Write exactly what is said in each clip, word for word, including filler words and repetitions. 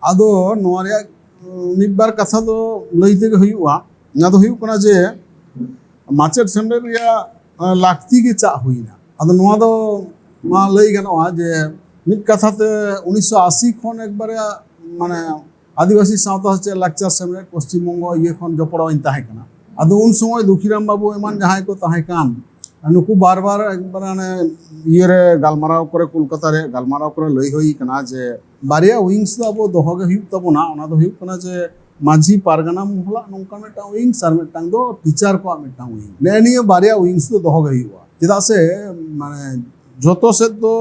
ᱟᱫᱚ ᱱᱚᱣᱟ ᱨᱮᱭᱟᱜ ᱢᱤᱫ ᱵᱟᱨ ᱠᱟᱛᱷᱟ ᱫᱚ ᱞᱟᱹᱭ ᱛᱮᱜᱮ ᱦᱩᱭᱩᱜᱼᱟ᱾ ᱚᱱᱟ ᱫᱚ ᱦᱩᱭᱩᱜ ᱠᱟᱱᱟ ᱡᱮ ᱢᱟᱪᱮᱫ ᱥᱮᱢᱞᱮᱫ ᱨᱮᱭᱟᱜ ᱞᱟᱹᱠᱛᱤ ᱜᱮ ᱪᱟᱜ ᱦᱩᱭᱱᱟ᱾ ᱟᱫᱚ ᱱᱚᱣᱟ ᱫᱚ ᱱᱚᱣᱟ ᱞᱟᱹᱭ ᱜᱟᱱᱚᱜᱼᱟ ᱡᱮ ᱢᱤᱫ ᱠᱟᱛᱷᱟ ᱛᱮ ᱩᱱᱤᱥᱥᱚ ᱟᱥᱤ ᱠᱷᱚᱱ ᱮᱠᱵᱟᱨᱮ ᱢᱟᱱᱮ ᱟᱹᱫᱤᱵᱟᱹᱥᱤ ᱥᱟᱶᱛᱟ ᱥᱮᱪᱮᱫ ᱞᱟᱠᱪᱟᱨ ᱥᱮᱢᱞᱮᱫ ᱯᱚᱥᱪᱤᱢ ᱵᱚᱝᱜᱚ ᱤᱭᱟᱹ ᱠᱷᱚᱱ ᱡᱚᱯᱲᱟᱣ ᱤᱧ ᱛᱟᱦᱮᱸ ᱠᱟᱱᱟ᱾ ᱟᱫᱚ ᱩᱱ ᱥᱚᱢᱚᱭ ᱫᱩᱠᱷᱤᱨᱟᱢ ᱵᱟᱹᱵᱩ ᱮᱢᱟᱱ ᱡᱟᱦᱟᱸᱭ ᱠᱚ ᱛᱟᱦᱮᱸ ᱠᱟᱱ, ᱱᱩᱠᱩ ᱵᱟᱨ ᱵᱟᱨ ᱮᱠᱵᱟᱨ ᱚᱱᱮ ᱤᱭᱟᱹᱨᱮ ᱜᱟᱞᱢᱟᱨᱟᱣ ᱠᱚᱨᱮ, ᱠᱳᱞᱠᱟᱛᱟ ᱨᱮ ᱜᱟᱞᱢᱟᱨᱟᱣ ᱠᱚᱨᱮ ᱞᱟᱹᱭ ᱦᱩᱭ ᱠᱟᱱᱟ ᱡᱮ ᱵᱟᱨᱭᱟ ᱣᱤᱝᱥ ᱫᱚ ᱟᱵᱚ ᱫᱚᱦᱚ ᱜᱮ ᱦᱩᱭᱩᱜ ᱛᱟᱵᱚᱱᱟ᱾ ᱚᱱᱟ ᱫᱚ ᱦᱩᱭᱩᱜ ᱠᱟᱱᱟ ᱡᱮ ᱢᱟᱹᱡᱷᱤ ᱯᱟᱨᱜᱟᱱᱟ ᱢᱚᱦᱚᱞᱟᱜ ᱱᱚᱝᱠᱟ ᱢᱤᱫᱴᱟᱝ ᱣᱤᱝᱥ ᱟᱨ ᱢᱤᱫᱴᱟᱝ ᱫᱚ ᱴᱤᱪᱟᱨ ᱠᱚᱣᱟᱜ ᱢᱤᱫᱴᱟᱝ ᱣᱤᱝ᱾ ᱱᱮᱜᱼᱮ ᱱᱤᱭᱟᱹ ᱵᱟᱨᱭᱟ ᱣᱤᱝᱥ ᱫᱚ ᱫᱚᱦᱚ ᱜᱮ ᱦᱩᱭᱩᱜᱼᱟ᱾ ᱪᱮᱫᱟᱜ ᱥᱮ ᱢᱟᱱᱮ ᱡᱚᱛᱚ ᱥᱮᱫ ᱫᱚ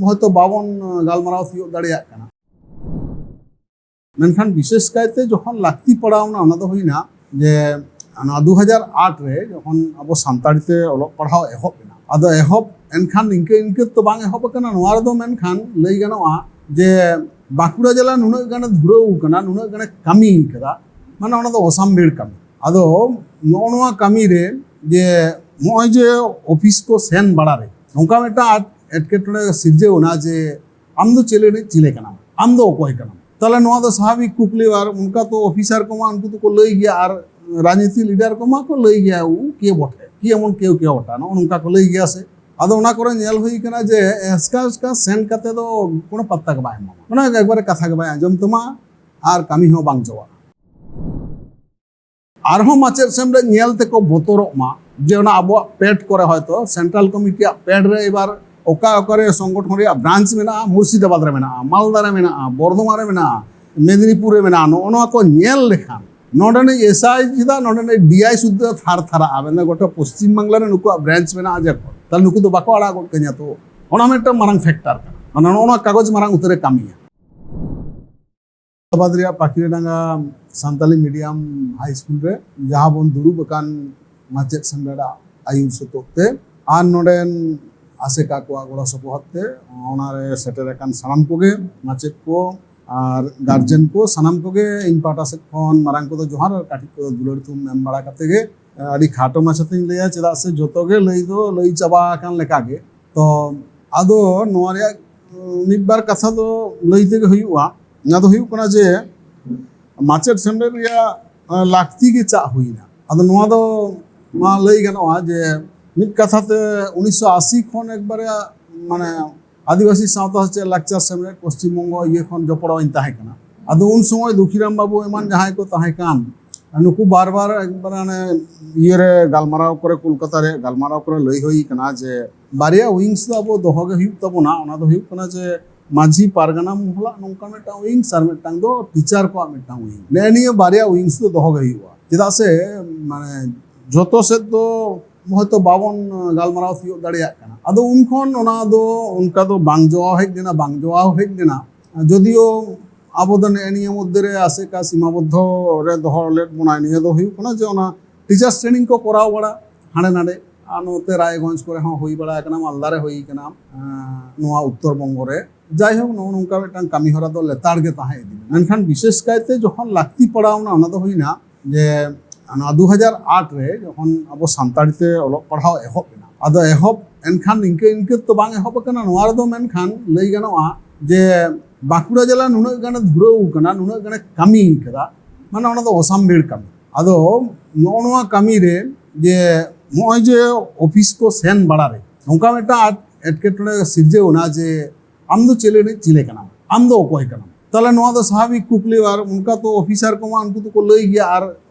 ᱦᱚᱭᱛᱚ ᱵᱟᱵᱚᱱ ᱜᱟᱞᱢᱟᱨᱟᱣ ᱛᱤᱭᱳᱜ ᱫᱟᱲᱮᱭᱟᱜ ᱠᱟᱱᱟ᱾ ᱢᱮᱱᱠᱷᱟᱱ ᱵᱤᱥᱮᱥ ᱠᱟᱭᱛᱮ ᱡᱚᱠᱷᱚᱱ ᱞᱟᱹᱠᱛᱤ ᱯᱟᱲᱟᱣᱱᱟ, ᱚᱱᱟ ᱫᱚ ᱦᱩᱭᱱᱟ ᱡᱮ ᱚᱱᱟ ᱫᱩ ᱦᱟᱡᱟᱨ ᱟᱴ ᱨᱮ ᱡᱚᱠᱷᱚᱱ ᱟᱵᱚ ᱥᱟᱱᱛᱟᱲᱤ ᱛᱮ ᱚᱞᱚᱜ ᱯᱟᱲᱦᱟᱣ ᱮᱦᱚᱵ ᱮᱱᱟ, ᱟᱫᱚ ᱮᱦᱚᱵ ᱮᱱᱠᱷᱟᱱ ᱱᱤᱝᱠᱟᱹ ᱤᱱᱠᱟᱹ ᱛᱚ ᱵᱟᱝ ᱮᱦᱚᱵ ᱟᱠᱟᱱᱟ᱾ ᱱᱚᱣᱟ ᱨᱮᱫᱚ ᱢᱮᱱᱠᱷᱟᱱ ᱞᱟᱹᱭ ᱜᱟᱱᱚᱜᱼᱟ ᱡᱮ ᱵᱟᱸᱠᱩᱲᱟ ᱡᱮᱞᱟ ᱱᱩᱱᱟᱹᱜ ᱜᱟᱱᱮ ᱫᱷᱩᱨᱟᱹᱣ ᱠᱟᱱᱟ, ᱱᱩᱱᱟᱹᱜ ᱜᱟᱱᱮ ᱠᱟᱹᱢᱤ ᱠᱟᱫᱟ, ᱢᱟᱱᱮ ᱚᱱᱟ ᱫᱚ ᱚᱥᱟᱢᱵᱷᱮᱲ ᱠᱟᱹᱢᱤ᱾ ᱟᱫᱚ ᱱᱚᱜᱼᱚ ᱱᱚᱣᱟ ᱠᱟᱹᱢᱤ ᱨᱮ ᱡᱮ ᱱᱚᱜᱼᱚᱭ ᱡᱮ ᱚᱯᱷᱤᱥ ᱠᱚ ᱥᱮᱱ ᱵᱟᱲᱟ ᱨᱮ ᱱᱚᱝᱠᱟ ᱢᱤᱫᱴᱟᱝ ᱮᱴᱠᱮᱴᱚᱬᱮ ᱥᱤᱨᱡᱟᱹᱣ ᱮᱱᱟ ᱡᱮ ᱟᱢ ᱫᱚ ᱪᱮᱞᱮ ᱨᱤᱱᱤᱡ ᱪᱮᱞᱮ ᱠᱟᱱᱟᱢ, ᱟᱢ ᱫᱚ ᱚᱠᱚᱭ ᱠᱟᱱᱟᱢ? ᱛᱟᱦᱞᱮ ᱱᱚᱣᱟ ᱫᱚ ᱥᱟᱵᱷᱟᱵᱤᱠ ᱠᱩᱠᱞᱤ, ᱟᱨ ᱚᱱᱠᱟ ᱛᱚ ᱚᱯᱷᱤᱥᱟᱨ ᱠᱚᱢᱟ ᱩᱱᱠᱩ ᱫᱚᱠᱚ ᱞᱟᱹᱭ ᱜᱮᱭᱟ, ᱟᱨ ᱨᱟᱡᱽᱱᱤᱛᱤ ᱞᱤᱰᱟᱨ ᱠᱚᱢᱟ ᱠᱚ ᱞᱟᱹᱭ ᱜᱮᱭᱟ, "ᱩ ᱠᱮ ᱵᱚᱴᱷᱮ, ᱠᱤ ᱮᱢᱚᱱ ᱠᱮᱣ ᱠᱮᱣᱴᱟ", ᱱᱚᱜᱼᱚ ᱱᱚᱝᱠᱟ ᱠᱚ ᱞᱟᱹᱭ ᱜᱮᱭᱟ ᱥᱮ᱾ ᱟᱫᱚ ᱚᱱᱟ ᱠᱚᱨᱮ ᱧᱮᱞ ᱦᱩᱭ ᱠᱟᱱᱟ ᱡᱮ ᱮᱥᱠᱟ ᱮᱥᱠᱟ ᱥᱮᱱ ᱠᱟᱛᱮ ᱫᱚ ᱠᱳᱱᱳ ᱯᱟᱛᱛᱟ ᱜᱮ ᱵᱟᱭ ᱮᱢᱟᱢᱟ, ᱚᱱᱟ ᱮᱠᱵᱟᱨᱮ ᱠᱟᱛᱷᱟ ᱜᱮ ᱵᱟᱭ ᱟᱸᱡᱚᱢ ᱛᱟᱢᱟ ᱟᱨ ᱠᱟᱹᱢᱤ ᱦᱚᱸ ᱵᱟᱝ ᱪᱟᱵᱟᱜᱼᱟ᱾ ᱟᱨᱦᱚᱸ ᱢᱟᱪᱮᱫ ᱥᱮᱢᱞᱮᱫ ᱧᱮᱞ ᱛᱮᱠᱚ ᱵᱚᱛᱚᱨᱚᱜ ᱢᱟ ᱡᱮ ᱚᱱᱟ ᱟᱵᱚᱣᱟᱜ ᱯᱮᱰ ᱠᱚᱨᱮ ᱦᱚᱭᱛᱚ ᱥᱮᱱᱴᱨᱟᱞ ᱠᱚᱢᱤᱴᱤᱭᱟᱜ ᱯᱮᱰ ᱨᱮ ᱮᱵᱟᱨ ᱚᱠᱟ ᱚᱠᱟᱨᱮ ᱥᱚᱝᱜᱚᱴᱷᱚᱱ ᱨᱮᱭᱟᱜ ᱵᱨᱟᱧᱪ ᱢᱮᱱᱟᱜᱼᱟ, ᱢᱩᱨᱥᱤᱫᱟᱵᱟᱫᱽ ᱨᱮ ᱢᱮᱱᱟᱜᱼᱟ, ᱢᱟᱞᱫᱟ ᱨᱮ ᱢᱮᱱᱟᱜᱼᱟ, ᱵᱚᱨᱫᱷᱚᱢᱟᱱ ᱨᱮ ᱢᱮᱱᱟᱜᱼᱟ, ᱢᱮᱫᱽᱱᱤᱯᱩᱨ ᱨᱮ ᱢᱮᱱᱟᱜᱼᱟ, ᱱᱚᱜᱼᱚ ᱱᱚᱣᱟ ᱠᱚ ᱧᱮᱞ ᱞᱮᱠᱷᱟᱱ ᱱᱚᱰᱮᱱᱤᱡ ᱮᱥ ᱟᱭ ᱪᱮᱫᱟᱜ ᱱᱚᱰᱮᱱᱤᱡ ᱰᱤ ᱟᱭ ᱥᱩᱫᱽᱫᱷᱟᱹ ᱛᱷᱟᱨ ᱛᱷᱟᱨᱟᱜᱼᱟ, ᱢᱮᱱᱫᱟ ᱜᱚᱴᱟ ᱯᱚᱥᱪᱤᱢ ᱵᱟᱝᱞᱟ ᱨᱮ ᱱᱩᱠᱩᱣᱟᱜ ᱵᱨᱟᱧᱪ ᱢᱮᱱᱟᱜᱼᱟ ᱡᱚᱠᱷᱚᱱ, ᱛᱟᱦᱞᱮ ᱱᱩᱠᱩ ᱫᱚ ᱵᱟᱠᱚ ᱟᱲᱟᱜ ᱜᱚᱫ ᱠᱟᱹᱧᱟ ᱛᱚ᱾ ᱚᱱᱟ ᱢᱤᱫᱴᱟᱝ ᱢᱟᱨᱟᱝ ᱯᱷᱮᱠᱴᱟᱨ ᱠᱟᱱᱟ, ᱢᱟᱱᱮ ᱱᱚᱜᱼᱚ ᱱᱚᱣᱟ ᱠᱟᱜᱚᱡᱽ ᱢᱟᱨᱟᱝ ᱩᱛᱟᱹᱨᱮ ᱠᱟᱹᱢᱤᱭᱟ᱾ ᱟᱵᱟᱫᱽ ᱨᱮᱭᱟᱜ ᱯᱟᱠᱷᱤᱨᱟᱰᱟᱸᱜᱟ ᱥᱟᱱᱛᱟᱞᱤ ᱢᱤᱰᱤᱭᱟᱢ ᱦᱟᱭ ᱥᱠᱩᱞ ᱨᱮ ᱡᱟᱦᱟᱸ ᱵᱚᱱ ᱫᱩᱲᱩᱵ ᱟᱠᱟᱱ ᱢᱟᱪᱮᱫ ᱥᱮᱢᱞᱮᱫᱟᱜ ᱟᱹᱭᱩᱨ ᱥᱚᱛᱚᱜ ᱛᱮ ᱟᱨ ᱱᱚᱰᱮᱱ ᱟᱥᱮᱠᱟ ᱠᱚᱣᱟᱜ ᱜᱚᱲᱚ ᱥᱚᱯᱚᱦᱚᱫ ᱛᱮ ᱚᱱᱟᱨᱮ ᱥᱮᱴᱮᱨ ᱟᱠᱟᱱ ᱥᱟᱱᱟᱢ ᱠᱚᱜᱮ ᱢᱟᱪᱮᱫ ᱠᱚ ᱟᱨ ᱜᱟᱨᱡᱮᱱ ᱠᱚ ᱥᱟᱱᱟᱢ ᱠᱚᱜᱮ ᱤᱧ ᱯᱟᱦᱴᱟ ᱥᱮᱫ ᱠᱷᱚᱱ ᱢᱟᱨᱟᱝ ᱠᱚᱫᱚ ᱡᱚᱦᱟᱨ ᱟᱨ ᱠᱟᱹᱴᱤᱡ ᱠᱚᱫᱚ ᱫᱩᱞᱟᱹᱲ ᱛᱷᱩᱢ ᱮᱢ ᱵᱟᱲᱟ ᱠᱟᱛᱮ ᱜᱮ ᱟᱹᱰᱤ ᱠᱷᱟᱴᱚ ᱢᱟᱪᱷᱟ ᱛᱤᱧ ᱞᱟᱹᱭᱟ, ᱪᱮᱫᱟᱜ ᱥᱮ ᱡᱚᱛᱚ ᱜᱮ ᱞᱟᱹᱭ ᱫᱚ ᱞᱟᱹᱭ ᱪᱟᱵᱟ ᱟᱠᱟᱱ ᱞᱮᱠᱟ ᱜᱮ᱾ ᱛᱚ ᱟᱫᱚ ᱱᱚᱣᱟ ᱨᱮᱭᱟᱜ ᱢᱤᱫ ᱵᱟᱨ ᱠᱟᱛᱷᱟ ᱫᱚ ᱞᱟᱹᱭ ᱛᱮᱜᱮ ᱦᱩᱭᱩᱜᱼᱟ᱾ ᱚᱱᱟ ᱫᱚ ᱦᱩᱭᱩᱜ ᱠᱟᱱᱟ ᱡᱮ ᱢᱟᱪᱮᱫ ᱥᱮᱢᱞᱮᱫ ᱨᱮᱭᱟᱜ ᱞᱟᱹᱠᱛᱤ ᱜᱮ ᱪᱟᱜ ᱦᱩᱭᱱᱟ᱾ ᱟᱫᱚ ᱱᱚᱣᱟ ᱫᱚ ᱱᱚᱣᱟ ᱞᱟᱹᱭ ᱜᱟᱱᱚᱜᱼᱟ ᱡᱮ ᱢᱤᱫ ᱠᱟᱛᱷᱟ ᱛᱮ ᱩᱱᱤᱥᱥᱚ ᱟᱥᱤ ᱠᱷᱚᱱ ᱮᱠᱵᱟᱨᱮ ᱢᱟᱱᱮ ᱟᱹᱫᱤᱵᱟᱹᱥᱤ ᱥᱟᱶᱛᱟ ᱥᱮᱪᱮᱫ ᱞᱟᱠᱪᱟᱨ ᱥᱮᱢᱞᱮᱫ ᱯᱚᱥᱪᱤᱢ ᱵᱚᱝᱜᱚ ᱤᱭᱟᱹ ᱠᱷᱚᱱ ᱡᱚᱯᱲᱟᱣ ᱤᱧ ᱛᱟᱦᱮᱸ ᱠᱟᱱᱟ᱾ ᱟᱫᱚ ᱩᱱ ᱥᱚᱢᱚᱭ ᱫᱩᱠᱷᱤᱨᱟᱢ ᱵᱟᱹᱵᱩ ᱮᱢᱟᱱ ᱡᱟᱦᱟᱸᱭ ᱠᱚ ᱛᱟᱦᱮᱸ ᱠᱟᱱ, ᱱᱩᱠᱩ ᱵᱟᱨ ᱵᱟᱨ ᱮᱠᱵᱟᱨᱮ ᱚᱱᱮ ᱤᱭᱟᱹᱨᱮ ᱜᱟᱞᱢᱟᱨᱟᱣ ᱠᱚᱨᱮ, ᱠᱳᱞᱠᱟᱛᱟ ᱨᱮ ᱜᱟᱞᱢᱟᱨᱟᱣ ᱠᱚᱨᱮ ᱞᱟᱹᱭ ᱦᱩᱭ ᱠᱟᱱᱟ ᱡᱮ ᱵᱟᱨᱭᱟ ᱣᱤᱝᱥ ᱫᱚ ᱟᱵᱚ ᱫᱚᱦᱚ ᱜᱮ ᱦᱩᱭᱩᱜ ᱛᱟᱵᱚᱱᱟ᱾ ᱚᱱᱟ ᱫᱚ ᱦᱩᱭᱩᱜ ᱠᱟᱱᱟ ᱡᱮ ᱢᱟᱹᱡᱷᱤ ᱯᱟᱨᱜᱟᱱᱟ ᱢᱚᱦᱚᱞᱟᱜ ᱱᱚᱝᱠᱟ ᱢᱤᱫᱴᱟᱝ ᱣᱤᱝᱥ ᱟᱨ ᱢᱤᱫᱴᱟᱝ ᱫᱚ ᱴᱤᱪᱟᱨ ᱠᱚᱣᱟᱜ ᱢᱤᱫᱴᱟᱝ ᱣᱤᱝ᱾ ᱱᱮᱜᱼᱮ ᱱᱤᱭᱟᱹ ᱵᱟᱨᱭᱟ ᱣᱤᱝᱥ ᱫᱚ ᱫᱚᱦᱚ ᱜᱮ ᱦᱩᱭᱩᱜᱼᱟ᱾ ᱪᱮᱫᱟᱜ ᱥᱮ ᱢᱟᱱᱮ ᱡᱚᱛᱚ ᱥᱮᱫ ᱫᱚ ᱦᱚᱭᱛᱚ ᱵᱟᱵᱚᱱ ᱜᱟᱞᱢᱟᱨᱟᱣ ᱛᱤᱭᱳᱜ ᱫᱟᱲᱮᱭᱟᱜ ᱠᱟᱱᱟ᱾ ᱟᱫᱚ ᱩᱱ ᱠᱷᱚᱱ ᱚᱱᱟ ᱫᱚ ᱚᱱᱠᱟ ᱫᱚ ᱵᱟᱝ ᱡᱚᱣᱟᱣ ᱦᱮᱡ ᱞᱮᱱᱟ, ᱵᱟᱝ ᱡᱚᱣᱟᱣ ᱦᱮᱡ ᱞᱮᱱᱟ᱾ ᱡᱚᱫᱤᱭᱳ ᱟᱵᱚ ᱫᱚ ᱱᱮᱜᱼᱮ ᱱᱤᱭᱟᱹ ᱢᱚᱫᱽᱫᱷᱮ ᱨᱮ ᱟᱥᱮᱠᱟ ᱥᱤᱢᱟᱵᱚᱫᱽᱫᱷᱚ ᱨᱮ ᱫᱚᱦᱚ ᱞᱮᱫ ᱵᱚᱱᱟᱭ, ᱱᱤᱭᱟᱹ ᱫᱚ ᱦᱩᱭᱩᱜ ᱠᱟᱱᱟ ᱡᱮ ᱚᱱᱟ ᱴᱤᱪᱟᱨᱥ ᱴᱨᱮᱱᱤᱝ ᱠᱚ ᱠᱚᱨᱟᱣ ᱵᱟᱲᱟ ᱦᱟᱸᱰᱮ ᱱᱟᱰᱮ, ᱟᱨ ᱱᱚᱛᱮ ᱨᱟᱭᱜᱚᱸᱡᱽ ᱠᱚᱨᱮ ᱦᱚᱸ ᱦᱩᱭ ᱵᱟᱲᱟ ᱟᱠᱟᱱᱟ, ᱢᱟᱞᱫᱟ ᱨᱮ ᱦᱩᱭ ᱟᱠᱟᱱᱟ, ᱟᱸ, ᱱᱚᱣᱟ ᱩᱛᱛᱚᱨ ᱵᱚᱝᱜᱚ ᱨᱮ᱾ ᱡᱟᱭᱦᱳᱠ, ᱱᱚᱜᱼᱚ ᱱᱚᱝᱠᱟ ᱢᱤᱫᱴᱟᱝ ᱠᱟᱹᱢᱤ ᱦᱚᱨᱟ ᱫᱚ ᱞᱮᱛᱟᱲ ᱜᱮ ᱛᱟᱦᱮᱸ ᱤᱫᱤ ᱞᱮᱱᱟ᱾ ᱢᱮᱱᱠᱷᱟᱱ ᱵᱤᱥᱮᱥ ᱠᱟᱭᱛᱮ ᱡᱚᱠᱷᱚᱱ ᱞᱟᱹᱠᱛᱤ ᱯᱟᱲᱟᱣ ᱮᱱᱟ, ᱚᱱᱟ ᱫᱚ ᱦᱩᱭᱱᱟ ᱡᱮ ᱚᱱᱟ ᱫᱩ ᱦᱟᱡᱟᱨ ᱟᱴ ᱨᱮ ᱡᱚᱠᱷᱚᱱ ᱟᱵᱚ ᱥᱟᱱᱛᱟᱲᱤ ᱛᱮ ᱚᱞᱚᱜ ᱯᱟᱲᱦᱟᱣ ᱮᱦᱚᱵ ᱮᱱᱟ, ᱟᱫᱚ ᱮᱦᱚᱵ ᱮᱱᱠᱷᱟᱱ ᱤᱱᱠᱟᱹ ᱤᱱᱠᱟᱹ ᱛᱚ ᱵᱟᱝ ᱮᱦᱚᱵ ᱟᱠᱟᱱᱟ᱾ ᱱᱚᱣᱟ ᱨᱮᱫᱚ ᱢᱮᱱᱠᱷᱟᱱ ᱞᱟᱹᱭ ᱜᱟᱱᱚᱜᱼᱟ ᱡᱮ ᱵᱟᱸᱠᱩᱲᱟ ᱡᱮᱞᱟ ᱱᱩᱱᱟᱹᱜ ᱜᱟᱱᱮ ᱫᱷᱩᱨᱟᱹᱣ ᱟᱠᱟᱱᱟ, ᱱᱩᱱᱟᱹᱜ ᱜᱟᱱᱮ ᱠᱟᱹᱢᱤ ᱠᱟᱫᱟ, ᱢᱟᱱᱮ ᱚᱱᱟ ᱫᱚ ᱚᱥᱟᱢᱵᱷᱮᱲ ᱠᱟᱹᱢᱤ᱾ ᱟᱫᱚ ᱱᱚᱜᱼᱚ ᱱᱚᱣᱟ ᱠᱟᱹᱢᱤ ᱨᱮ ᱡᱮ ᱱᱚᱜᱼᱚᱭ ᱡᱮ ᱚᱯᱷᱤᱥ ᱠᱚ ᱥᱮᱱ ᱵᱟᱲᱟ ᱨᱮ ᱱᱚᱝᱠᱟ ᱢᱤᱫᱴᱟᱝ ᱮᱴᱠᱮᱴᱚᱬᱮ ᱥᱤᱨᱡᱟᱹᱣ ᱮᱱᱟ ᱡᱮ ᱟᱢ ᱫᱚ ᱪᱮᱞᱮ ᱨᱤᱱᱤᱡ ᱪᱮᱞᱮ ᱠᱟᱱᱟᱢ, ᱟᱢ ᱫᱚ ᱚᱠᱚᱭ ᱠᱟᱱᱟᱢ? ᱛᱟᱦᱞᱮ ᱱᱚᱣᱟ ᱫᱚ ᱥᱟᱵᱷᱟᱵᱤᱠ ᱠᱩᱠᱞᱤ, ᱟᱨ ᱚᱱᱠᱟ ᱛᱚ ᱚᱯᱷᱤᱥᱟᱨ ᱠᱚᱢᱟ ᱩᱱᱠᱩ ᱫᱚᱠᱚ ᱞᱟᱹᱭ ᱜᱮᱭᱟ, ᱟᱨ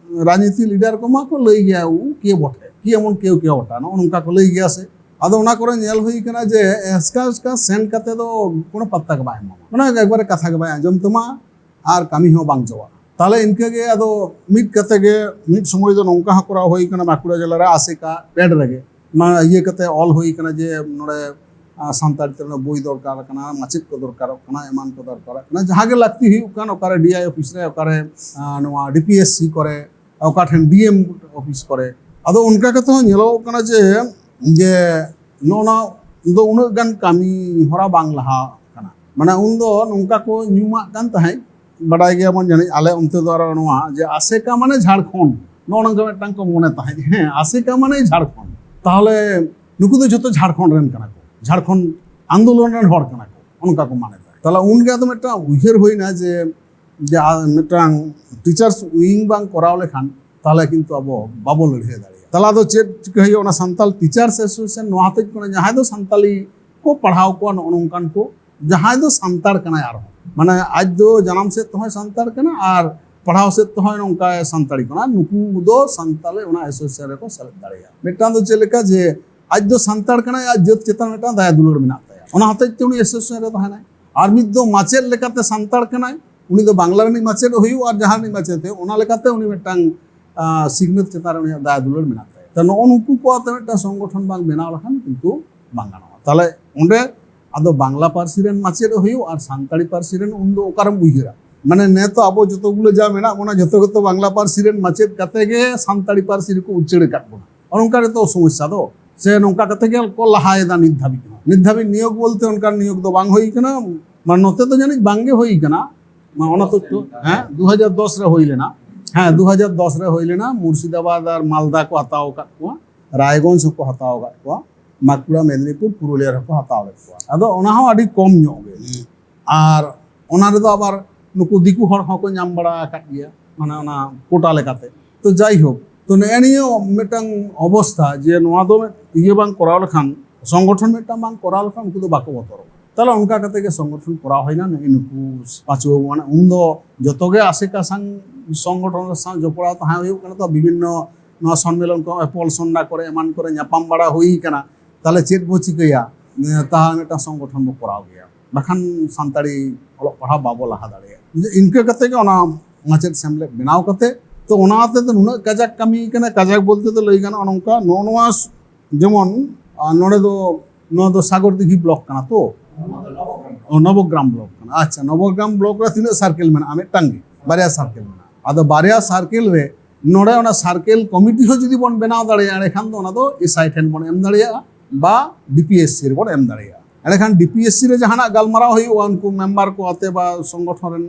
ᱨᱟᱡᱽᱱᱤᱛᱤ ᱞᱤᱰᱟᱨ ᱠᱚᱢᱟ ᱠᱚ ᱞᱟᱹᱭ ᱜᱮᱭᱟ, "ᱩ ᱠᱮ ᱵᱚᱴᱷᱮ, ᱠᱮ ᱮᱢᱚᱱ ᱠᱮᱣ ᱠᱮᱣ ᱵᱚᱴᱷᱮ", ᱱᱚᱜᱼᱚ ᱱᱚᱝᱠᱟ ᱠᱚ ᱞᱟᱹᱭ ᱜᱮᱭᱟ ᱥᱮ᱾ ᱟᱫᱚ ᱚᱱᱟ ᱠᱚᱨᱮ ᱧᱮᱞ ᱦᱩᱭ ᱠᱟᱱᱟ ᱡᱮ ᱮᱥᱠᱟ ᱮᱥᱠᱟ ᱥᱮᱱ ᱠᱟᱛᱮ ᱫᱚ ᱠᱳᱱᱳ ᱯᱟᱛᱛᱟ ᱜᱮ ᱵᱟᱭ ᱮᱢᱟᱢᱟ, ᱚᱱᱟ ᱮᱠᱵᱟᱨᱮ ᱠᱟᱛᱷᱟ ᱜᱮ ᱵᱟᱭ ᱟᱸᱡᱚᱢ ᱛᱟᱢᱟ ᱟᱨ ᱠᱟᱹᱢᱤ ᱦᱚᱸ ᱵᱟᱝ ᱪᱟᱵᱟᱜᱼᱟ᱾ ᱛᱟᱦᱞᱮ ᱤᱱᱠᱟᱹ ᱜᱮ ᱟᱫᱚ ᱢᱤᱫ ᱠᱟᱛᱮ ᱜᱮ ᱢᱤᱫ ᱥᱚᱢᱚᱭ ᱫᱚ ᱱᱚᱝᱠᱟ ᱦᱚᱸ ᱠᱚᱨᱟᱣ ᱦᱩᱭ ᱠᱟᱱᱟ, ᱵᱟᱸᱠᱩᱲᱟ ᱡᱮᱞᱟ ᱨᱮ ᱟᱥᱮᱠᱟ ᱯᱮᱰ ᱨᱮᱜᱮ ᱚᱱᱟ ᱤᱭᱟᱹ ᱠᱟᱛᱮ ᱚᱞ ᱦᱩᱭ ᱠᱟᱱᱟ ᱡᱮ ᱱᱚᱰᱮ, ᱟᱸ, ᱥᱟᱱᱛᱟᱲᱤ ᱛᱮ ᱱᱚᱰᱮ ᱵᱳᱭ ᱫᱚᱨᱠᱟᱨ ᱠᱟᱱᱟ, ᱢᱟᱪᱮᱫ ᱠᱚ ᱫᱚᱨᱠᱟᱨᱚᱜ ᱠᱟᱱᱟ, ᱮᱢᱟᱱ ᱠᱚ ᱫᱚᱨᱠᱟᱨᱚᱜ ᱠᱟᱱᱟ, ᱡᱟᱦᱟᱸ ᱜᱮ ᱞᱟᱹᱠᱛᱤ ᱦᱩᱭᱩᱜ ᱠᱟᱱ, ᱚᱠᱟᱨᱮ ᱰᱤ ᱟᱭ ᱚᱯᱷᱤᱥ ᱨᱮ, ᱚᱠᱟᱨᱮ, ᱟᱸ, ᱱᱚᱣᱟ ᱰᱤ ᱯᱤ ᱮᱥ ᱥᱤ ᱠᱚᱨᱮ, ᱚᱠᱟ ᱴᱷᱮᱱ ᱰᱤ ᱮᱢ ᱚᱯᱷᱤᱥ ᱠᱚᱨᱮ᱾ ᱟᱫᱚ ᱚᱱᱠᱟ ᱠᱟᱛᱮ ᱦᱚᱸ ᱧᱮᱞᱚᱜᱚᱜ ᱠᱟᱱᱟ ᱡᱮ, ᱡᱮ ᱱᱚᱜᱼᱚ ᱱᱟ ᱫᱚ ᱩᱱᱟᱹᱜ ᱜᱟᱱ ᱠᱟᱹᱢᱤ ᱦᱚᱨᱟ ᱵᱟᱝ ᱞᱟᱦᱟ ᱠᱟᱱᱟ᱾ ᱢᱟᱱᱮ ᱩᱱᱫᱚ ᱱᱚᱝᱠᱟ ᱠᱚ ᱧᱩᱢᱟᱜ ᱠᱟᱱ ᱛᱟᱦᱮᱸᱫ, ᱵᱟᱰᱟᱭ ᱜᱮᱭᱟᱵᱚᱱ ᱡᱟᱹᱱᱤᱡ, ᱟᱞᱮ ᱚᱱᱛᱮ ᱫᱚ ᱟᱨᱚ ᱱᱚᱣᱟ ᱡᱮ ᱟᱥᱮᱠᱟ ᱢᱟᱱᱮ ᱡᱷᱟᱲᱠᱷᱚᱸᱰ, ᱱᱚᱜᱼᱚ ᱱᱚᱝᱠᱟ ᱢᱤᱫᱴᱟᱝ ᱠᱚ ᱢᱚᱱᱮ ᱛᱟᱦᱮᱸᱫ, ᱦᱮᱸ, ᱟᱥᱮᱠᱟ ᱢᱟᱱᱮ ᱡᱷᱟᱲᱠᱷᱚᱸᱰ, ᱛᱟᱦᱚᱞᱮ ᱱᱩᱠᱩ ᱫᱚ ᱡᱷᱚᱛᱚ ᱡᱷᱟᱲᱠᱷᱚᱸᱰ ᱨᱮᱱ ᱠᱟᱱᱟ ᱠᱚ, ᱡᱷᱟᱲᱠᱷᱚᱸᱰ ᱟᱱᱫᱳᱞᱚᱱ ᱨᱮᱱ ᱦᱚᱲ ᱠᱟᱱᱟ ᱠᱚ, ᱚᱱᱠᱟ ᱠᱚ ᱢᱚᱱᱮ ᱛᱟᱦᱮᱸᱫ᱾ ᱛᱟᱦᱞᱮ ᱩᱱᱜᱮ ᱟᱫᱚ ᱢᱤᱫᱴᱟᱝ ᱩᱭᱦᱟᱹᱨ ᱦᱩᱭᱱᱟ ᱡᱮ, ᱡᱮ ᱟᱨ ᱢᱤᱫᱴᱟᱝ ᱴᱤᱪᱟᱨᱥ ᱩᱭᱤᱝ ᱵᱟᱝ ᱠᱚᱨᱟᱣ ᱞᱮᱠᱷᱟᱱ ᱛᱟᱦᱞᱮ ᱠᱤᱱᱛᱩ ᱟᱵᱚ ᱵᱟᱵᱚ ᱞᱟᱹᱲᱦᱟᱹᱭ ᱫᱟᱲᱮᱭᱟᱜᱼᱟ᱾ ᱛᱟᱦᱞᱮ ᱟᱫᱚ ᱪᱮᱫ ᱪᱤᱠᱟᱹ ᱦᱩᱭᱩᱜᱼᱟ? ᱚᱱᱟ ᱥᱟᱱᱛᱟᱲ ᱴᱤᱪᱟᱨᱥ ᱮᱥᱳᱥᱤᱭᱮᱥᱚᱱ ᱱᱚᱣᱟ ᱦᱚᱛᱮᱡ ᱠᱷᱚᱱᱟᱜ ᱡᱟᱦᱟᱸᱭ ᱫᱚ ᱥᱟᱱᱛᱟᱲᱤ ᱠᱚ ᱯᱟᱲᱦᱟᱣ ᱠᱚᱣᱟ, ᱱᱚᱜᱼᱚ ᱱᱚᱝᱠᱟᱱ ᱠᱚ, ᱡᱟᱦᱟᱸᱭ ᱫᱚ ᱥᱟᱱᱛᱟᱲ ᱠᱟᱱᱟᱭ, ᱟᱨᱦᱚᱸ ᱢᱟᱱᱮ ᱟᱡ ᱫᱚ ᱡᱟᱱᱟᱢ ᱥᱮᱫ ᱛᱮᱦᱚᱸᱭ ᱥᱟᱱᱛᱟᱲ ᱠᱟᱱᱟ ᱟᱨ ᱯᱟᱲᱦᱟᱣ ᱥᱮᱫ ᱛᱮᱦᱚᱸᱭ ᱱᱚᱝᱠᱟᱭ ᱥᱟᱱᱛᱟᱲᱤ ᱠᱟᱱᱟ, ᱱᱩᱠᱩ ᱫᱚ ᱥᱟᱱᱛᱟᱲᱤ ᱚᱱᱟ ᱮᱥᱳᱥᱤᱭᱮᱥᱚᱱ ᱨᱮᱠᱚ ᱥᱮᱞᱮᱫ ᱫᱟᱲᱮᱭᱟᱜᱼᱟ᱾ ᱢᱤᱫᱴᱟᱝ ᱫᱚ ᱪᱮᱫ ᱞᱮᱠᱟ ᱡᱮ ᱟᱡ ᱫᱚ ᱥᱟᱱᱛᱟᱲ ᱠᱟᱱᱟᱭ, ᱟᱡ ᱡᱟᱹᱛ ᱪᱮᱛᱟᱱ ᱢᱤᱫᱴᱟᱝ ᱫᱟᱭᱟ ᱫᱩᱞᱟᱹᱲ ᱢᱮᱱᱟᱜ ᱛᱟᱭᱟ, ᱚᱱᱟ ᱦᱚᱛᱮᱡ ᱛᱮ ᱩᱱᱤ ᱮᱥᱳᱥᱤᱭᱮᱥᱚᱱ ᱨᱮ ᱛᱟᱦᱮᱱᱟᱭ᱾ ᱟᱨ ᱢᱤᱫ ᱫᱚ ᱢᱟᱪᱮᱫ ᱞᱮᱠᱟᱛᱮ ᱥᱟᱱᱛᱟᱲ ᱠᱟᱱᱟᱭ, ᱩᱱᱤ ᱫᱚ ᱵᱟᱝᱞᱟ ᱨᱤᱱᱤᱡ ᱢᱟᱪᱮᱫ ᱦᱩᱭᱩᱜ ᱟᱨ ᱡᱟᱦᱟᱸ ᱨᱤᱱᱤᱡ ᱢᱟᱪᱮᱫ ᱦᱩᱭᱩᱜ, ᱚᱱᱟ ᱞᱮᱠᱟᱛᱮ ᱩᱱᱤ ᱢᱤᱫᱴᱟᱝ, ᱟᱸ, ᱥᱤᱠᱷᱱᱟᱹᱛ ᱪᱮᱛᱟᱱ ᱨᱮ ᱩᱱᱤᱭᱟᱜ ᱫᱟᱭᱟ ᱫᱩᱞᱟᱹᱲ ᱢᱮᱱᱟᱜ ᱛᱟᱭᱟ᱾ ᱛᱚ ᱱᱚᱜᱼᱚ ᱱᱩᱠᱩ ᱠᱚ ᱟᱛᱮ ᱢᱤᱫᱴᱟᱝ ᱥᱚᱝᱜᱚᱴᱷᱚᱱ ᱵᱟᱝ ᱵᱮᱱᱟᱣ ᱞᱮᱠᱷᱟᱱ ᱠᱤᱱᱛᱩ ᱵᱟᱝ ᱜᱟᱱᱚᱜᱼᱟ᱾ ᱛᱟᱦᱞᱮ ᱚᱸᱰᱮ ᱟᱫᱚ ᱵᱟᱝᱞᱟ ᱯᱟᱹᱨᱥᱤ ᱨᱮᱱ ᱢᱟᱪᱮᱫ ᱦᱩᱭᱩᱜ ᱟᱨ ᱥᱟᱱᱛᱟᱲᱤ ᱯᱟᱹᱨᱥᱤ ᱨᱮᱱ, ᱩᱱᱫᱚ ᱚᱠᱟᱨᱮᱢ ᱩᱭᱦᱟᱹᱨᱟ? ᱢᱟᱱᱮ ᱱᱮ ᱛᱚ ᱟᱵᱚ ᱡᱚᱛᱚ ᱜᱩᱞᱟᱹ ᱡᱟ ᱢᱮᱱᱟᱜ ᱵᱚᱱᱟ, ᱡᱚᱛᱚ ᱜᱮᱛᱚ ᱵᱟᱝᱞᱟ ᱯᱟᱹᱨᱥᱤ ᱨᱮᱱ ᱢᱟᱪᱮᱫ ᱠᱟᱛᱮ ᱜᱮ ᱥᱟᱱᱛᱟᱲᱤ ᱯᱟᱹᱨᱥᱤ ᱨᱮᱠᱚ ᱩᱪᱟᱹᱲ ᱟᱠᱟᱫ ᱵᱚᱱᱟ᱾ ᱚᱱᱮ ᱚᱱᱠᱟ ᱜᱮᱛᱚ ᱥᱚᱢᱚᱥᱥᱟ ᱫᱚ᱾ ᱥᱮ ᱱᱚᱝᱠᱟ ᱠᱟᱛᱮ ᱜᱮ ᱠᱚ ᱞᱟᱦᱟᱭᱮᱫᱟ ᱱᱤᱛ ᱫᱷᱟᱹᱵᱤᱡ ᱦᱚᱸ᱾ ᱱᱤᱛ ᱫᱷᱟᱹᱵᱤᱡ ᱱᱤᱭᱳᱜᱽ ᱵᱚᱞᱛᱮ ᱚᱱᱠᱟᱱ ᱱᱤᱭᱳᱜᱽ ᱫᱚ ᱵᱟᱝ ᱦᱩᱭ ᱠᱟᱱᱟ᱾ ᱢᱟᱱᱮ ᱱᱚᱛᱮ ᱫᱚ ᱡᱟᱹᱱᱤᱡ ᱵᱟᱝ ᱜᱮ ᱦᱩᱭ ᱠᱟᱱᱟ᱾ ᱢᱟ ᱚᱱᱟ ᱛᱚᱛᱛᱷᱚ, ᱦᱮᱸ, ᱫᱩ ᱦᱟᱡᱟᱨ ᱫᱚᱥ ᱨᱮ ᱦᱩᱭ ᱞᱮᱱᱟ᱾ ᱦᱮᱸ, ᱫᱩ ᱦᱟᱡᱟᱨ ᱫᱚᱥ ᱨᱮ ᱦᱩᱭ ᱞᱮᱱᱟ᱾ ᱢᱩᱨᱥᱤᱫᱟᱵᱟᱫᱽ ᱟᱨ ᱢᱟᱞᱫᱟ ᱠᱚ ᱦᱟᱛᱟᱣ ᱟᱠᱟᱫ ᱠᱚᱣᱟ, ᱨᱟᱭᱜᱚᱸᱡᱽ ᱦᱚᱸᱠᱚ ᱦᱟᱛᱟᱣ ᱟᱠᱟᱫ ᱠᱚᱣᱟ, ᱵᱟᱸᱠᱩᱲᱟ, ᱢᱮᱫᱽᱱᱤᱯᱩᱨ, ᱯᱩᱨᱩᱞᱤᱭᱟᱹ ᱨᱮᱦᱚᱸ ᱠᱚ ᱦᱟᱛᱟᱣ ᱞᱮᱫ ᱠᱚᱣᱟ᱾ ᱟᱫᱚ ᱚᱱᱟ ᱦᱚᱸ ᱟᱹᱰᱤ ᱠᱚᱢ ᱧᱚᱜ ᱜᱮ᱾ ᱟᱨ ᱚᱱᱟ ᱨᱮᱫᱚ ᱟᱵᱟᱨ ᱱᱩᱠᱩ ᱫᱤᱠᱩ ᱦᱚᱲ ᱦᱚᱸᱠᱚ ᱧᱟᱢ ᱵᱟᱲᱟ ᱟᱠᱟᱫ ᱜᱮᱭᱟ, ᱢᱟᱱᱮ ᱚᱱᱟ ᱠᱳᱴᱟ ᱞᱮᱠᱟᱛᱮ᱾ ᱛᱚ ᱡᱟᱭᱦᱳᱠ, ᱛᱚ ᱱᱮᱜᱼᱮ ᱱᱤᱭᱟᱹ ᱢᱤᱫᱴᱟᱝ ᱚᱵᱚᱥᱛᱷᱟ ᱡᱮ ᱱᱚᱣᱟ ᱫᱚ ᱤᱭᱟᱹ ᱵᱟᱝ ᱠᱚᱨᱟᱣ ᱞᱮᱠᱷᱟᱱ, ᱥᱚᱝᱜᱚᱴᱷᱚᱱ ᱢᱤᱫᱴᱟᱝ ᱵᱟᱝ ᱠᱚᱨᱟᱣ ᱞᱮᱠᱷᱟᱱ ᱩᱱᱠᱩ ᱫᱚ ᱵᱟᱠᱚ ᱵᱚᱛᱚᱨᱚᱜᱼᱟ᱾ ᱛᱟᱦᱞᱮ ᱚᱱᱠᱟ ᱠᱟᱛᱮ ᱜᱮ ᱥᱚᱝᱜᱚᱴᱷᱚᱱ ᱠᱚᱨᱟᱣ ᱦᱩᱭᱱᱟ᱾ ᱱᱮᱜᱼᱮ ᱱᱩᱠᱩ ᱯᱟᱹᱪᱷᱩᱣᱟᱹ ᱢᱟᱱᱮ ᱩᱱᱫᱚ ᱡᱚᱛᱚ ᱜᱮ ᱟᱥᱮᱠᱟ ᱥᱟᱝ ᱥᱚᱝᱜᱚᱴᱷᱚᱱ ᱥᱟᱶ ᱡᱚᱯᱲᱟᱣ ᱛᱟᱦᱮᱸ ᱦᱩᱭᱩᱜ ᱠᱟᱱᱟ᱾ ᱛᱚ ᱵᱤᱵᱷᱤᱱᱱᱚ ᱱᱚᱣᱟ ᱥᱚᱱᱢᱮᱞᱚᱱ ᱠᱚ, ᱮᱯᱚᱞ ᱥᱚᱱᱰᱟ ᱠᱚᱨᱮ ᱮᱢᱟᱱ ᱠᱚᱨᱮ ᱧᱟᱯᱟᱢ ᱵᱟᱲᱟ ᱦᱩᱭ ᱠᱟᱱᱟ᱾ ᱛᱟᱦᱞᱮ ᱪᱮᱫ ᱵᱚ ᱪᱤᱠᱟᱹᱭᱟ? ᱛᱟᱦᱞᱮ ᱢᱤᱫᱴᱟᱝ ᱥᱚᱝᱜᱚᱴᱷᱚᱱ ᱵᱚ ᱠᱚᱨᱟᱣ ᱜᱮᱭᱟ, ᱵᱟᱠᱷᱟᱱ ᱥᱟᱱᱛᱟᱲᱤ ᱚᱞᱚᱜ ᱯᱟᱲᱦᱟᱣ ᱵᱟᱵᱚ ᱞᱟᱦᱟ ᱫᱟᱲᱮᱭᱟᱜᱼᱟ᱾ ᱤᱱᱠᱟᱹ ᱠᱟᱛᱮ ᱜᱮ ᱚᱱᱟ ᱢᱟᱪᱮᱫ ᱥᱮᱢᱞᱮᱫ ᱵᱮᱱᱟᱣ ᱠᱟᱛᱮ, ᱛᱚ ᱚᱱᱟ ᱦᱚᱛᱮ ᱛᱮ ᱱᱩᱱᱟᱹᱜ ᱠᱟᱡᱟᱠ ᱠᱟᱹᱢᱤ ᱠᱟᱱᱟ, ᱠᱟᱡᱟᱠ ᱵᱚᱞᱛᱮ ᱫᱚ ᱞᱟᱹᱭ ᱜᱟᱱᱚᱜᱼᱟ ᱱᱚᱝᱠᱟ, ᱱᱚᱜᱼᱚ ᱱᱚᱣᱟ ᱡᱮᱢᱚᱱ, ᱟᱨ ᱱᱚᱰᱮ ᱫᱚ, ᱱᱚᱣᱟ ᱫᱚ ᱥᱟᱜᱚᱨ ᱫᱤᱜᱷᱤ ᱵᱞᱚᱠ ᱠᱟᱱᱟ ᱛᱚ? ᱚ, ᱱᱚᱵᱚᱜᱨᱟᱢ ᱵᱞᱚᱠ ᱠᱟᱱᱟ᱾ ᱟᱪᱪᱷᱟ, ᱱᱚᱵᱚᱜᱨᱟᱢ ᱵᱞᱚᱠ ᱨᱮ ᱛᱤᱱᱟᱹᱜ ᱥᱟᱨᱠᱮᱞ ᱢᱮᱱᱟᱜᱼᱟ? ᱢᱤᱫᱴᱟᱝ ᱜᱮ, ᱵᱟᱨᱭᱟ ᱥᱟᱨᱠᱮᱞ ᱢᱮᱱᱟᱜᱼᱟ᱾ ᱟᱫᱚ ᱵᱟᱨᱭᱟ ᱥᱟᱨᱠᱮᱞ ᱨᱮ ᱱᱚᱰᱮ ᱚᱱᱟ ᱥᱟᱨᱠᱮᱞ ᱠᱚᱢᱤᱴᱤ ᱦᱚᱸ ᱡᱩᱫᱤ ᱵᱚᱱ ᱵᱮᱱᱟᱣ ᱫᱟᱲᱮᱭᱟᱜᱼᱟ, ᱮᱸᱰᱮᱠᱷᱟᱱ ᱫᱚ ᱚᱱᱟ ᱫᱚ ᱮᱥ ᱟᱭ ᱴᱷᱮᱱ ᱵᱚᱱ ᱮᱢ ᱫᱟᱲᱮᱭᱟᱜᱼᱟ ᱵᱟ ᱰᱤ ᱯᱤ ᱮᱥ ᱥᱤ ᱨᱮᱵᱚᱱ ᱮᱢ ᱫᱟᱲᱮᱭᱟᱜᱼᱟ᱾ ᱮᱸᱰᱮᱠᱷᱟᱱ ᱰᱤ ᱯᱤ ᱮᱥ ᱥᱤ ᱨᱮ ᱡᱟᱦᱟᱱᱟᱜ ᱜᱟᱞᱢᱟᱨᱟᱣ ᱦᱩᱭᱩᱜᱼᱟ, ᱩᱱᱠᱩ ᱢᱮᱢᱵᱟᱨ ᱠᱚ ᱟᱛᱮ ᱵᱟ ᱥᱚᱝᱜᱚᱴᱷᱚᱱ ᱨᱮᱱ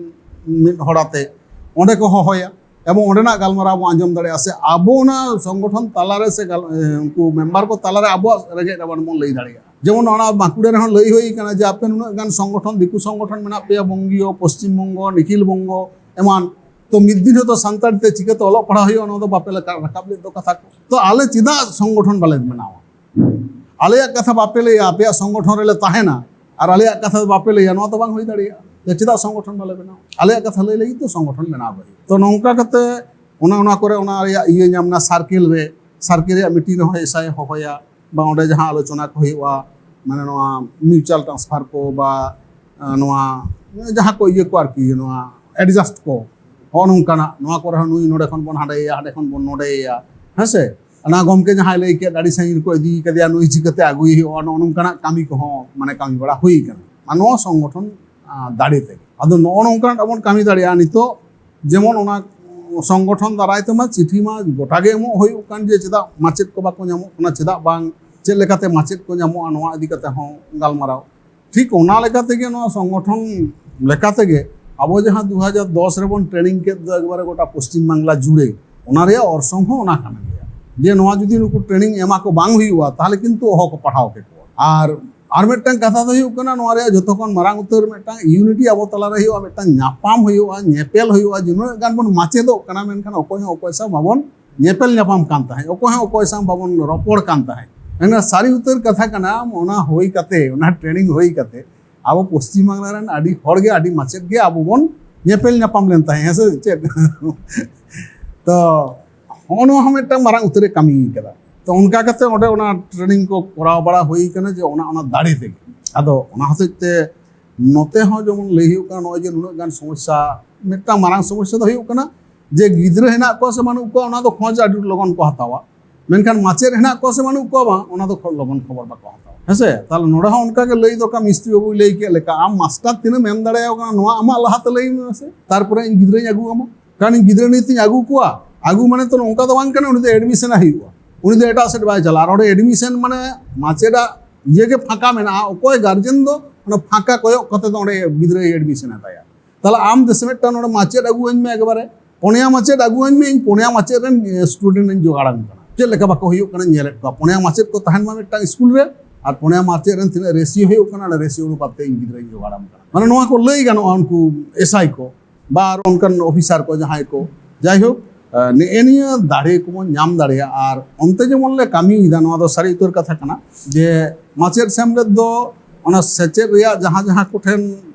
ᱢᱤᱫ ᱦᱚᱲ ᱟᱛᱮ ᱚᱸᱰᱮ ᱠᱚ ᱦᱚᱦᱚᱭᱟ᱾ ᱮᱵᱚᱝ ᱚᱸᱰᱮᱱᱟᱜ ᱜᱟᱞᱢᱟᱨᱟᱣ ᱵᱚᱱ ᱟᱸᱡᱚᱢ ᱫᱟᱲᱮᱭᱟᱜᱼᱟ, ᱥᱮ ᱟᱵᱚ ᱚᱱᱟ ᱥᱚᱝᱜᱚᱴᱷᱚᱱ ᱛᱟᱞᱟᱨᱮ ᱥᱮ ᱜᱟᱞ-, ᱮ, ᱩᱱᱠᱩ ᱢᱮᱢᱵᱟᱨ ᱠᱚ ᱛᱟᱞᱟᱨᱮ ᱟᱵᱚᱣᱟᱜ ᱨᱮᱸᱜᱮᱡ ᱨᱟᱵᱟᱝ ᱵᱚᱱ ᱞᱟᱹᱭ ᱫᱟᱲᱮᱭᱟᱜᱼᱟ᱾ ᱡᱮᱢᱚᱱ ᱚᱱᱟ ᱵᱟᱸᱠᱩᱲᱟ ᱨᱮᱦᱚᱸ ᱞᱟᱹᱭ ᱦᱩᱭ ᱠᱟᱱᱟ ᱡᱮ ᱟᱯᱮ ᱱᱩᱱᱟᱹᱜ ᱜᱟᱱ ᱥᱚᱝᱜᱚᱴᱷᱚᱱ, ᱫᱤᱠᱩ ᱥᱚᱝᱜᱚᱴᱷᱚᱱ ᱢᱮᱱᱟᱜ ᱯᱮᱭᱟ, ᱵᱚᱝᱜᱤᱭᱚ, ᱯᱚᱥᱪᱤᱢ ᱵᱚᱝᱜᱚ, ᱱᱤᱠᱷᱤᱞ ᱵᱚᱝᱜᱚ ᱮᱢᱟᱱ, ᱛᱚ ᱢᱤᱫ ᱫᱤᱱ ᱦᱚᱸᱛᱚ ᱥᱟᱱᱛᱟᱲᱤ ᱛᱮ ᱪᱤᱠᱟᱹᱛᱮ ᱚᱞᱚᱜ ᱯᱟᱲᱦᱟᱣ ᱦᱩᱭᱩᱜᱼᱟ, ᱚᱱᱟ ᱫᱚ ᱵᱟᱯᱮ ᱞᱮᱠᱟ ᱨᱟᱠᱟᱵ ᱞᱮᱫ ᱫᱚ ᱠᱟᱛᱷᱟ ᱠᱚ᱾ ᱛᱚ ᱟᱞᱮ ᱪᱮᱫᱟᱜ ᱥᱚᱝᱜᱚᱴᱷᱚᱱ ᱵᱟᱞᱮ ᱵᱮᱱᱟᱣᱟ? ᱟᱞᱮᱭᱟᱜ ᱠᱟᱛᱷᱟ ᱵᱟᱯᱮ ᱞᱟᱹᱭᱟ, ᱟᱯᱮᱭᱟᱜ ᱥᱚᱝᱜᱚᱴᱷᱚᱱ ᱨᱮᱞᱮ ᱛᱟᱦᱮᱱᱟ, ᱟᱨ ᱟᱞᱮᱭᱟᱜ ᱠᱟᱛᱷᱟ ᱵᱟᱯᱮ ᱞᱟᱹᱭᱟ, ᱱᱚᱣᱟ ᱫᱚ ᱵᱟᱝ ᱦᱩᱭ ᱫᱟᱲᱮᱭᱟᱜᱼᱟ᱾ ᱛᱚ ᱪᱮᱫᱟᱜ ᱥᱚᱝᱜᱚᱴᱷᱚᱱ ᱵᱟᱞᱮ ᱵᱮᱱᱟᱣᱟ? ᱟᱞᱮᱭᱟᱜ ᱠᱟᱛᱷᱟ ᱞᱟᱹᱭ ᱞᱟᱹᱜᱤᱫ ᱫᱚ ᱥᱚᱝᱜᱚᱴᱷᱚᱱ ᱵᱮᱱᱟᱣ ᱜᱮ ᱦᱩᱭᱩᱜᱼᱟ᱾ ᱛᱚ ᱱᱚᱝᱠᱟ ᱠᱟᱛᱮ ᱚᱱᱟ, ᱚᱱᱟ ᱠᱚᱨᱮ ᱚᱱᱟ ᱨᱮᱭᱟᱜ ᱤᱭᱟᱹ ᱧᱟᱢ ᱮᱱᱟ, ᱥᱟᱨᱠᱮᱞ ᱨᱮ, ᱥᱟᱨᱠᱮᱞ ᱨᱮᱭᱟᱜ ᱢᱤᱴᱤᱝ ᱨᱮᱦᱚᱸ ᱮᱥᱟᱭ ᱦᱚᱦᱚᱭᱟ, ᱵᱟ ᱚᱸᱰᱮ ᱡᱟᱦᱟᱸ ᱟᱞᱳᱪᱚᱱᱟ ᱠᱚ ᱦᱩᱭᱩᱜᱼᱟ, ᱢᱟᱱᱮ ᱱᱚᱣᱟ ᱢᱤᱭᱩᱪᱩᱣᱟᱞ ᱴᱨᱟᱱᱥᱯᱷᱟᱨ ᱠᱚ ᱵᱟ, ᱟᱸ, ᱱᱚᱣᱟ ᱡᱟᱦᱟᱸ ᱠᱚ ᱤᱭᱟᱹ ᱠᱚ ᱟᱨᱠᱤ, ᱱᱚᱣᱟ ᱮᱰᱡᱟᱥᱴ ᱠᱚ, ᱦᱚᱸᱜᱼᱚ ᱱᱚᱝᱠᱟᱱᱟᱜ, ᱱᱚᱣᱟ ᱠᱚᱨᱮ ᱦᱚᱸ ᱱᱩᱭ ᱱᱚᱰᱮ ᱠᱷᱚᱱ ᱵᱚᱱ ᱦᱟᱸᱰᱮᱭᱮᱭᱟ, ᱦᱟᱸᱰᱮ ᱠᱷᱚᱱ ᱵᱚᱱ ᱱᱚᱰᱮᱭᱮᱭᱟ, ᱦᱮᱸ ᱥᱮ? ᱚᱱᱟ ᱜᱚᱢᱠᱮ ᱡᱟᱦᱟᱸᱭ ᱞᱟᱹᱭ ᱠᱮᱫ, ᱟᱹᱰᱤ ᱥᱟᱺᱜᱤᱧ ᱨᱮᱠᱚ ᱤᱫᱤ ᱠᱟᱫᱮᱭᱟ, ᱱᱩᱭ ᱪᱤᱠᱟᱹᱛᱮ ᱟᱹᱜᱩᱭᱮ ᱦᱩᱭᱩᱜᱼᱟ, ᱱᱚᱜᱼᱚ ᱱᱚᱝᱠᱟᱱᱟᱜ ᱠᱟᱹᱢᱤ ᱠᱚᱦᱚᱸ ᱢᱟᱱᱮ ᱠᱟᱹᱢᱤ ᱵᱟᱲᱟ ᱦᱩᱭ ᱠᱟᱱᱟ᱾ ᱟᱨ ᱱᱚᱣᱟ ᱥᱚᱝᱜᱚᱴᱷᱚᱱ, ᱟᱸ, ᱫᱟᱲᱮ ᱛᱮᱜᱮ᱾ ᱟᱫᱚ ᱱᱚᱜᱼᱚ ᱱᱚᱝᱠᱟᱱᱟᱜ ᱵᱚᱱ ᱠᱟᱹᱢᱤ ᱫᱟᱲᱮᱭᱟᱜᱼᱟ᱾ ᱱᱤᱛᱚᱜ ᱡᱮᱢᱚᱱ ᱚᱱᱟ ᱥᱚᱝᱜᱚᱴᱷᱚᱱ ᱫᱟᱨᱟᱭ ᱛᱮᱢᱟ ᱪᱤᱴᱷᱤ ᱢᱟ ᱜᱚᱴᱟ ᱜᱮ ᱮᱢᱚᱜ ᱦᱩᱭᱩᱜ ᱠᱟᱱ, ᱡᱮ ᱪᱮᱫᱟᱜ ᱢᱟᱪᱮᱫ ᱠᱚ ᱵᱟᱠᱚ ᱧᱟᱢᱚᱜ ᱠᱟᱱᱟ, ᱪᱮᱫᱟᱜ ᱵᱟᱝ, ᱪᱮᱫ ᱞᱮᱠᱟᱛᱮ ᱢᱟᱪᱮᱫ ᱠᱚ ᱧᱟᱢᱚᱜᱼᱟ, ᱱᱚᱣᱟ ᱤᱫᱤ ᱠᱟᱛᱮ ᱦᱚᱸ ᱜᱟᱞᱢᱟᱨᱟᱣ᱾ ᱴᱷᱤᱠ ᱚᱱᱟ ᱞᱮᱠᱟ ᱛᱮᱜᱮ ᱱᱚᱣᱟ ᱥᱚᱝᱜᱚᱴᱷᱚᱱ ᱞᱮᱠᱟ ᱛᱮᱜᱮ ᱟᱵᱚ ᱡᱟᱦᱟᱸ ᱫᱩ ᱦᱟᱡᱟᱨ ᱫᱚᱥ ᱨᱮᱵᱚᱱ ᱴᱨᱮᱱᱤᱝ ᱠᱮᱫ ᱫᱚ ᱮᱠᱵᱟᱨᱮ ᱜᱚᱴᱟ ᱯᱚᱥᱪᱤᱢ ᱵᱟᱝᱞᱟ ᱡᱩᱲᱮ, ᱚᱱᱟ ᱨᱮᱭᱟᱜ ᱚᱨᱥᱚᱝ ᱦᱚᱸ ᱚᱱᱟ ᱠᱟᱱ ᱜᱮᱭᱟ᱾ ᱡᱮ ᱱᱚᱣᱟ ᱡᱩᱫᱤ ᱱᱩᱠᱩ ᱴᱨᱮᱱᱤᱝ ᱮᱢᱟ ᱠᱚ ᱵᱟᱝ ᱦᱩᱭᱩᱜᱼᱟ, ᱛᱟᱦᱚᱞᱮ ᱠᱤᱱᱛᱩ ᱚᱦᱚ ᱠᱚ ᱯᱟᱲᱦᱟᱣ ᱠᱮᱠᱚᱣᱟ᱾ ᱟᱨ, ᱟᱨ ᱢᱤᱫᱴᱟᱝ ᱠᱟᱛᱷᱟ ᱫᱚ ᱦᱩᱭᱩᱜ ᱠᱟᱱᱟ, ᱱᱚᱣᱟ ᱨᱮᱭᱟᱜ ᱡᱚᱛᱚ ᱠᱷᱚᱱ ᱢᱟᱨᱟᱝ ᱩᱛᱟᱹᱨ ᱢᱤᱫᱴᱟᱝ ᱤᱭᱩᱱᱤᱴᱤ ᱟᱵᱚ ᱛᱟᱞᱟᱨᱮ ᱦᱩᱭᱩᱜᱼᱟ, ᱢᱤᱫᱴᱟᱝ ᱧᱟᱯᱟᱢ ᱦᱩᱭᱩᱜᱼᱟ, ᱧᱮᱯᱮᱞ ᱦᱩᱭᱩᱜᱼᱟ, ᱡᱮ ᱱᱩᱱᱟᱹᱜ ᱜᱟᱱ ᱵᱚᱱ ᱢᱟᱪᱮᱫᱚᱜ ᱠᱟᱱᱟ, ᱢᱮᱱᱠᱷᱟᱱ ᱚᱠᱚᱭ ᱦᱚᱸ ᱚᱠᱚᱭ ᱥᱟᱶ ᱵᱟᱵᱚᱱ ᱧᱮᱯᱮᱞ ᱧᱟᱯᱟᱢ ᱠᱟᱱ ᱛᱟᱦᱮᱸᱫ, ᱚᱠᱚᱭ ᱦᱚᱸ ᱚᱠᱚᱭ ᱥᱟᱶ ᱵᱟᱵᱚᱱ ᱨᱚᱯᱚᱲ ᱠᱟᱱ ᱛᱟᱦᱮᱸᱫ᱾ ᱢᱮᱱᱠᱷᱟᱱ ᱥᱟᱹᱨᱤ ᱩᱛᱟᱹᱨ ᱠᱟᱛᱷᱟ ᱠᱟᱱᱟ, ᱚᱱᱟ ᱦᱩᱭ ᱠᱟᱛᱮ, ᱚᱱᱟ ᱴᱨᱮᱱᱤᱝ ᱦᱩᱭ ᱠᱟᱛᱮ ᱟᱵᱚ ᱯᱚᱥᱪᱤᱢ ᱵᱟᱝᱞᱟ ᱨᱮᱱ ᱟᱹᱰᱤ ᱦᱚᱲ ᱜᱮ, ᱟᱹᱰᱤ ᱢᱟᱪᱮᱫ ᱜᱮ ᱟᱵᱚ ᱵᱚᱱ ᱧᱮᱯᱮᱞ ᱧᱟᱯᱟᱢ ᱞᱮᱱ ᱛᱟᱦᱮᱸᱫ, ᱦᱮᱸ ᱥᱮ ᱪᱮᱫ? ᱛᱚ ᱦᱚᱸᱜᱼᱚ ᱱᱚᱣᱟ ᱦᱚᱸ ᱢᱤᱫᱴᱟᱝ ᱢᱟᱨᱟᱝ ᱩᱛᱟᱹᱨᱮ ᱠᱟᱹᱢᱤ ᱠᱟᱫᱟ᱾ ᱛᱚ ᱚᱱᱠᱟ ᱠᱟᱛᱮ ᱚᱸᱰᱮ ᱚᱱᱟ ᱴᱨᱮᱱᱤᱝ ᱠᱚ ᱠᱚᱨᱟᱣ ᱵᱟᱲᱟ ᱦᱩᱭ ᱠᱟᱱᱟ, ᱡᱮ ᱚᱱᱟ, ᱚᱱᱟ ᱫᱟᱲᱮ ᱛᱮᱜᱮ᱾ ᱟᱫᱚ ᱚᱱᱟ ᱦᱚᱛᱮᱡ ᱛᱮ ᱱᱚᱛᱮ ᱦᱚᱸ ᱡᱮᱢᱚᱱ ᱞᱟᱹᱭ ᱦᱩᱭᱩᱜ ᱠᱟᱱᱟ, ᱱᱚᱜᱼᱚᱭ ᱡᱮ ᱱᱩᱱᱟᱹᱜ ᱜᱟᱱ ᱥᱚᱢᱚᱥᱥᱟ, ᱢᱤᱫᱴᱟᱝ ᱢᱟᱨᱟᱝ ᱥᱚᱢᱚᱥᱥᱟ ᱫᱚ ᱦᱩᱭᱩᱜ ᱠᱟᱱᱟ ᱡᱮ ᱜᱤᱫᱽᱨᱟᱹ ᱦᱮᱱᱟᱜ ᱠᱚᱣᱟ ᱥᱮ ᱵᱟᱹᱱᱩᱜ ᱠᱚᱣᱟ, ᱚᱱᱟ ᱫᱚ ᱠᱷᱚᱡᱽ ᱟᱹᱰᱤ ᱞᱚᱜᱚᱱ ᱠᱚ ᱦᱟᱛᱟᱣᱟ, ᱢᱮᱱᱠᱷᱟᱱ ᱢᱟᱪᱮᱫ ᱦᱮᱱᱟᱜ ᱠᱚᱣᱟ ᱥᱮ ᱵᱟᱹᱱᱩᱜ ᱠᱚᱣᱟ, ᱵᱟᱝ, ᱚᱱᱟ ᱫᱚ ᱠᱷᱚ-, ᱞᱚᱜᱚᱱ ᱠᱷᱚᱵᱚᱨ ᱵᱟᱠᱚ ᱦᱟᱛᱟᱣᱟ, ᱦᱮᱸ ᱥᱮ? ᱛᱟᱦᱞᱮ ᱱᱚᱰᱮ ᱦᱚᱸ ᱚᱱᱠᱟ ᱜᱮ ᱞᱟᱹᱭ ᱫᱚᱨᱠᱟᱨ, ᱢᱤᱥᱛᱨᱤ ᱵᱟᱹᱵᱩᱭ ᱞᱟᱹᱭ ᱠᱮᱫ ᱞᱮᱠᱟ, ᱟᱢ ᱢᱟᱥᱴᱟᱨ ᱛᱤᱱᱟᱹᱜ ᱮᱢ ᱮᱢ ᱫᱟᱲᱮᱭᱟᱠᱚ ᱠᱟᱱᱟ, ᱱᱚᱣᱟ ᱟᱢᱟᱜ ᱞᱟᱦᱟᱛᱮ ᱞᱟᱹᱭ ᱢᱮ ᱥᱮ, ᱛᱟᱨᱯᱚᱨᱮ ᱤᱧ ᱜᱤᱫᱽᱨᱟᱹᱧ ᱟᱹᱜᱩ ᱟᱢᱟ᱾ ᱠᱟᱨᱚᱱ ᱤᱧ ᱜᱤᱫᱽᱨᱟᱹ ᱱᱤᱛᱤᱧ ᱟᱹᱜᱩ ᱠᱚᱣᱟ, ᱟᱹᱜᱩ ᱢᱟᱱᱮ ᱛᱚ ᱱᱚᱝᱠᱟ ᱫᱚ ᱵᱟᱝ ᱠᱟᱱᱟ ᱩᱱᱤ ᱫᱚ ᱮᱰᱢᱤᱥᱚᱱ ᱦᱩᱭᱩᱜᱼᱟ, ᱩᱱᱤ ᱫᱚ ᱮᱴᱟᱜ ᱥᱮᱫ ᱵᱟᱭ ᱪᱟᱞᱟᱜᱼᱟ᱾ ᱟᱨ ᱚᱸᱰᱮ ᱮᱰᱢᱤᱥᱚᱱ ᱢᱟᱱᱮ ᱢᱟᱪᱮᱫᱟᱜ ᱤᱭᱟᱹ ᱜᱮ ᱯᱷᱟᱸᱠᱟ ᱢᱮᱱᱟᱜᱼᱟ, ᱚᱠᱚᱭ ᱜᱟᱨᱡᱮᱱ ᱫᱚ ᱚᱱᱟ ᱯᱷᱟᱸᱠᱟ ᱠᱚᱭᱚᱜ ᱠᱟᱛᱮ ᱫᱚ ᱚᱸᱰᱮ ᱜᱤᱫᱽᱨᱟᱹᱭ ᱮᱰᱢᱤᱥᱚᱱ ᱟᱛᱟᱭᱟ? ᱛᱟᱦᱞᱮ ᱟᱢ ᱫᱮᱥᱮ ᱢᱤᱫᱴᱟᱝ ᱱᱚᱰᱮ ᱢᱟᱪᱮᱫ ᱟᱹᱜᱩᱣᱟᱹᱧ ᱢᱮ, ᱮᱠᱵᱟᱨᱮ ᱯᱩᱱᱭᱟ ᱢᱟᱪᱮᱫ ᱟᱹᱜᱩᱣᱟᱹᱧ ᱢᱮ, ᱤᱧ ᱯᱩᱱᱭᱟ ᱢᱟᱪᱮᱫ ᱨᱮᱱ ᱥᱴᱩᱰᱮᱱᱴ ᱤᱧ ᱡᱚᱜᱟᱲ ᱟᱢ ᱠᱟᱱᱟ᱾ ᱪᱮᱫ ᱞᱮᱠᱟ ᱵᱟᱠᱚ ᱦᱩᱭᱩᱜ ᱠᱟᱱᱟ ᱧᱮᱞᱮᱫ ᱠᱚᱣᱟ, ᱯᱩᱱᱭᱟ ᱢᱟᱪᱮᱫ ᱠᱚ ᱛᱟᱦᱮᱱ ᱢᱟ ᱢᱤᱫᱴᱟᱝ ᱥᱠᱩᱞ ᱨᱮ, ᱟᱨ ᱯᱩᱱᱭᱟ ᱢᱟᱪᱮᱫ ᱨᱮᱱ ᱛᱤᱱᱟᱹᱜ ᱨᱮᱥᱤᱭᱳ ᱦᱩᱭᱩᱜ ᱠᱟᱱᱟ, ᱚᱱᱟ ᱨᱮᱥᱤᱭᱳ ᱚᱱᱩᱯᱟᱛ ᱛᱮ ᱤᱧ ᱜᱤᱫᱽᱨᱟᱹᱧ ᱡᱚᱜᱟᱲᱟᱢ ᱠᱟᱱᱟ᱾ ᱢᱟᱱᱮ ᱱᱚᱣᱟ ᱠᱚ ᱞᱟᱹᱭ ᱜᱟᱱᱚᱜᱼᱟ ᱩᱱᱠᱩ ᱮᱥᱟᱭ ᱠᱚ ᱵᱟ ᱟᱨ ᱚᱱᱠᱟᱱ ᱚᱯᱷᱤᱥᱟᱨ ᱠᱚ ᱡᱟᱦᱟᱸᱭ ᱠᱚ᱾ ᱡᱟᱭᱦᱳᱠ, ᱟᱸ, ᱱᱮᱜᱼᱮ ᱱᱤᱭᱟᱹ ᱫᱟᱲᱮ ᱠᱚᱵᱚᱱ ᱧᱟᱢ ᱫᱟᱲᱮᱭᱟᱜᱼᱟ᱾ ᱟᱨ ᱚᱱᱛᱮ ᱡᱮᱢᱚᱱ ᱞᱮ ᱠᱟᱹᱢᱤᱭᱮᱫᱟ, ᱱᱚᱣᱟ ᱫᱚ ᱥᱟᱹᱨᱤ ᱩᱛᱟᱹᱨ ᱠᱟᱛᱷᱟ ᱠᱟᱱᱟ ᱡᱮ ᱢᱟᱪᱮᱫ ᱥᱮᱢᱞᱮᱫ ᱫᱚ ᱚᱱᱟ ᱥᱮᱪᱮᱫ ᱨᱮᱭᱟᱜ ᱡᱟᱦᱟᱸ ᱡᱟᱦᱟᱸ ᱠᱚᱴᱷᱮᱱ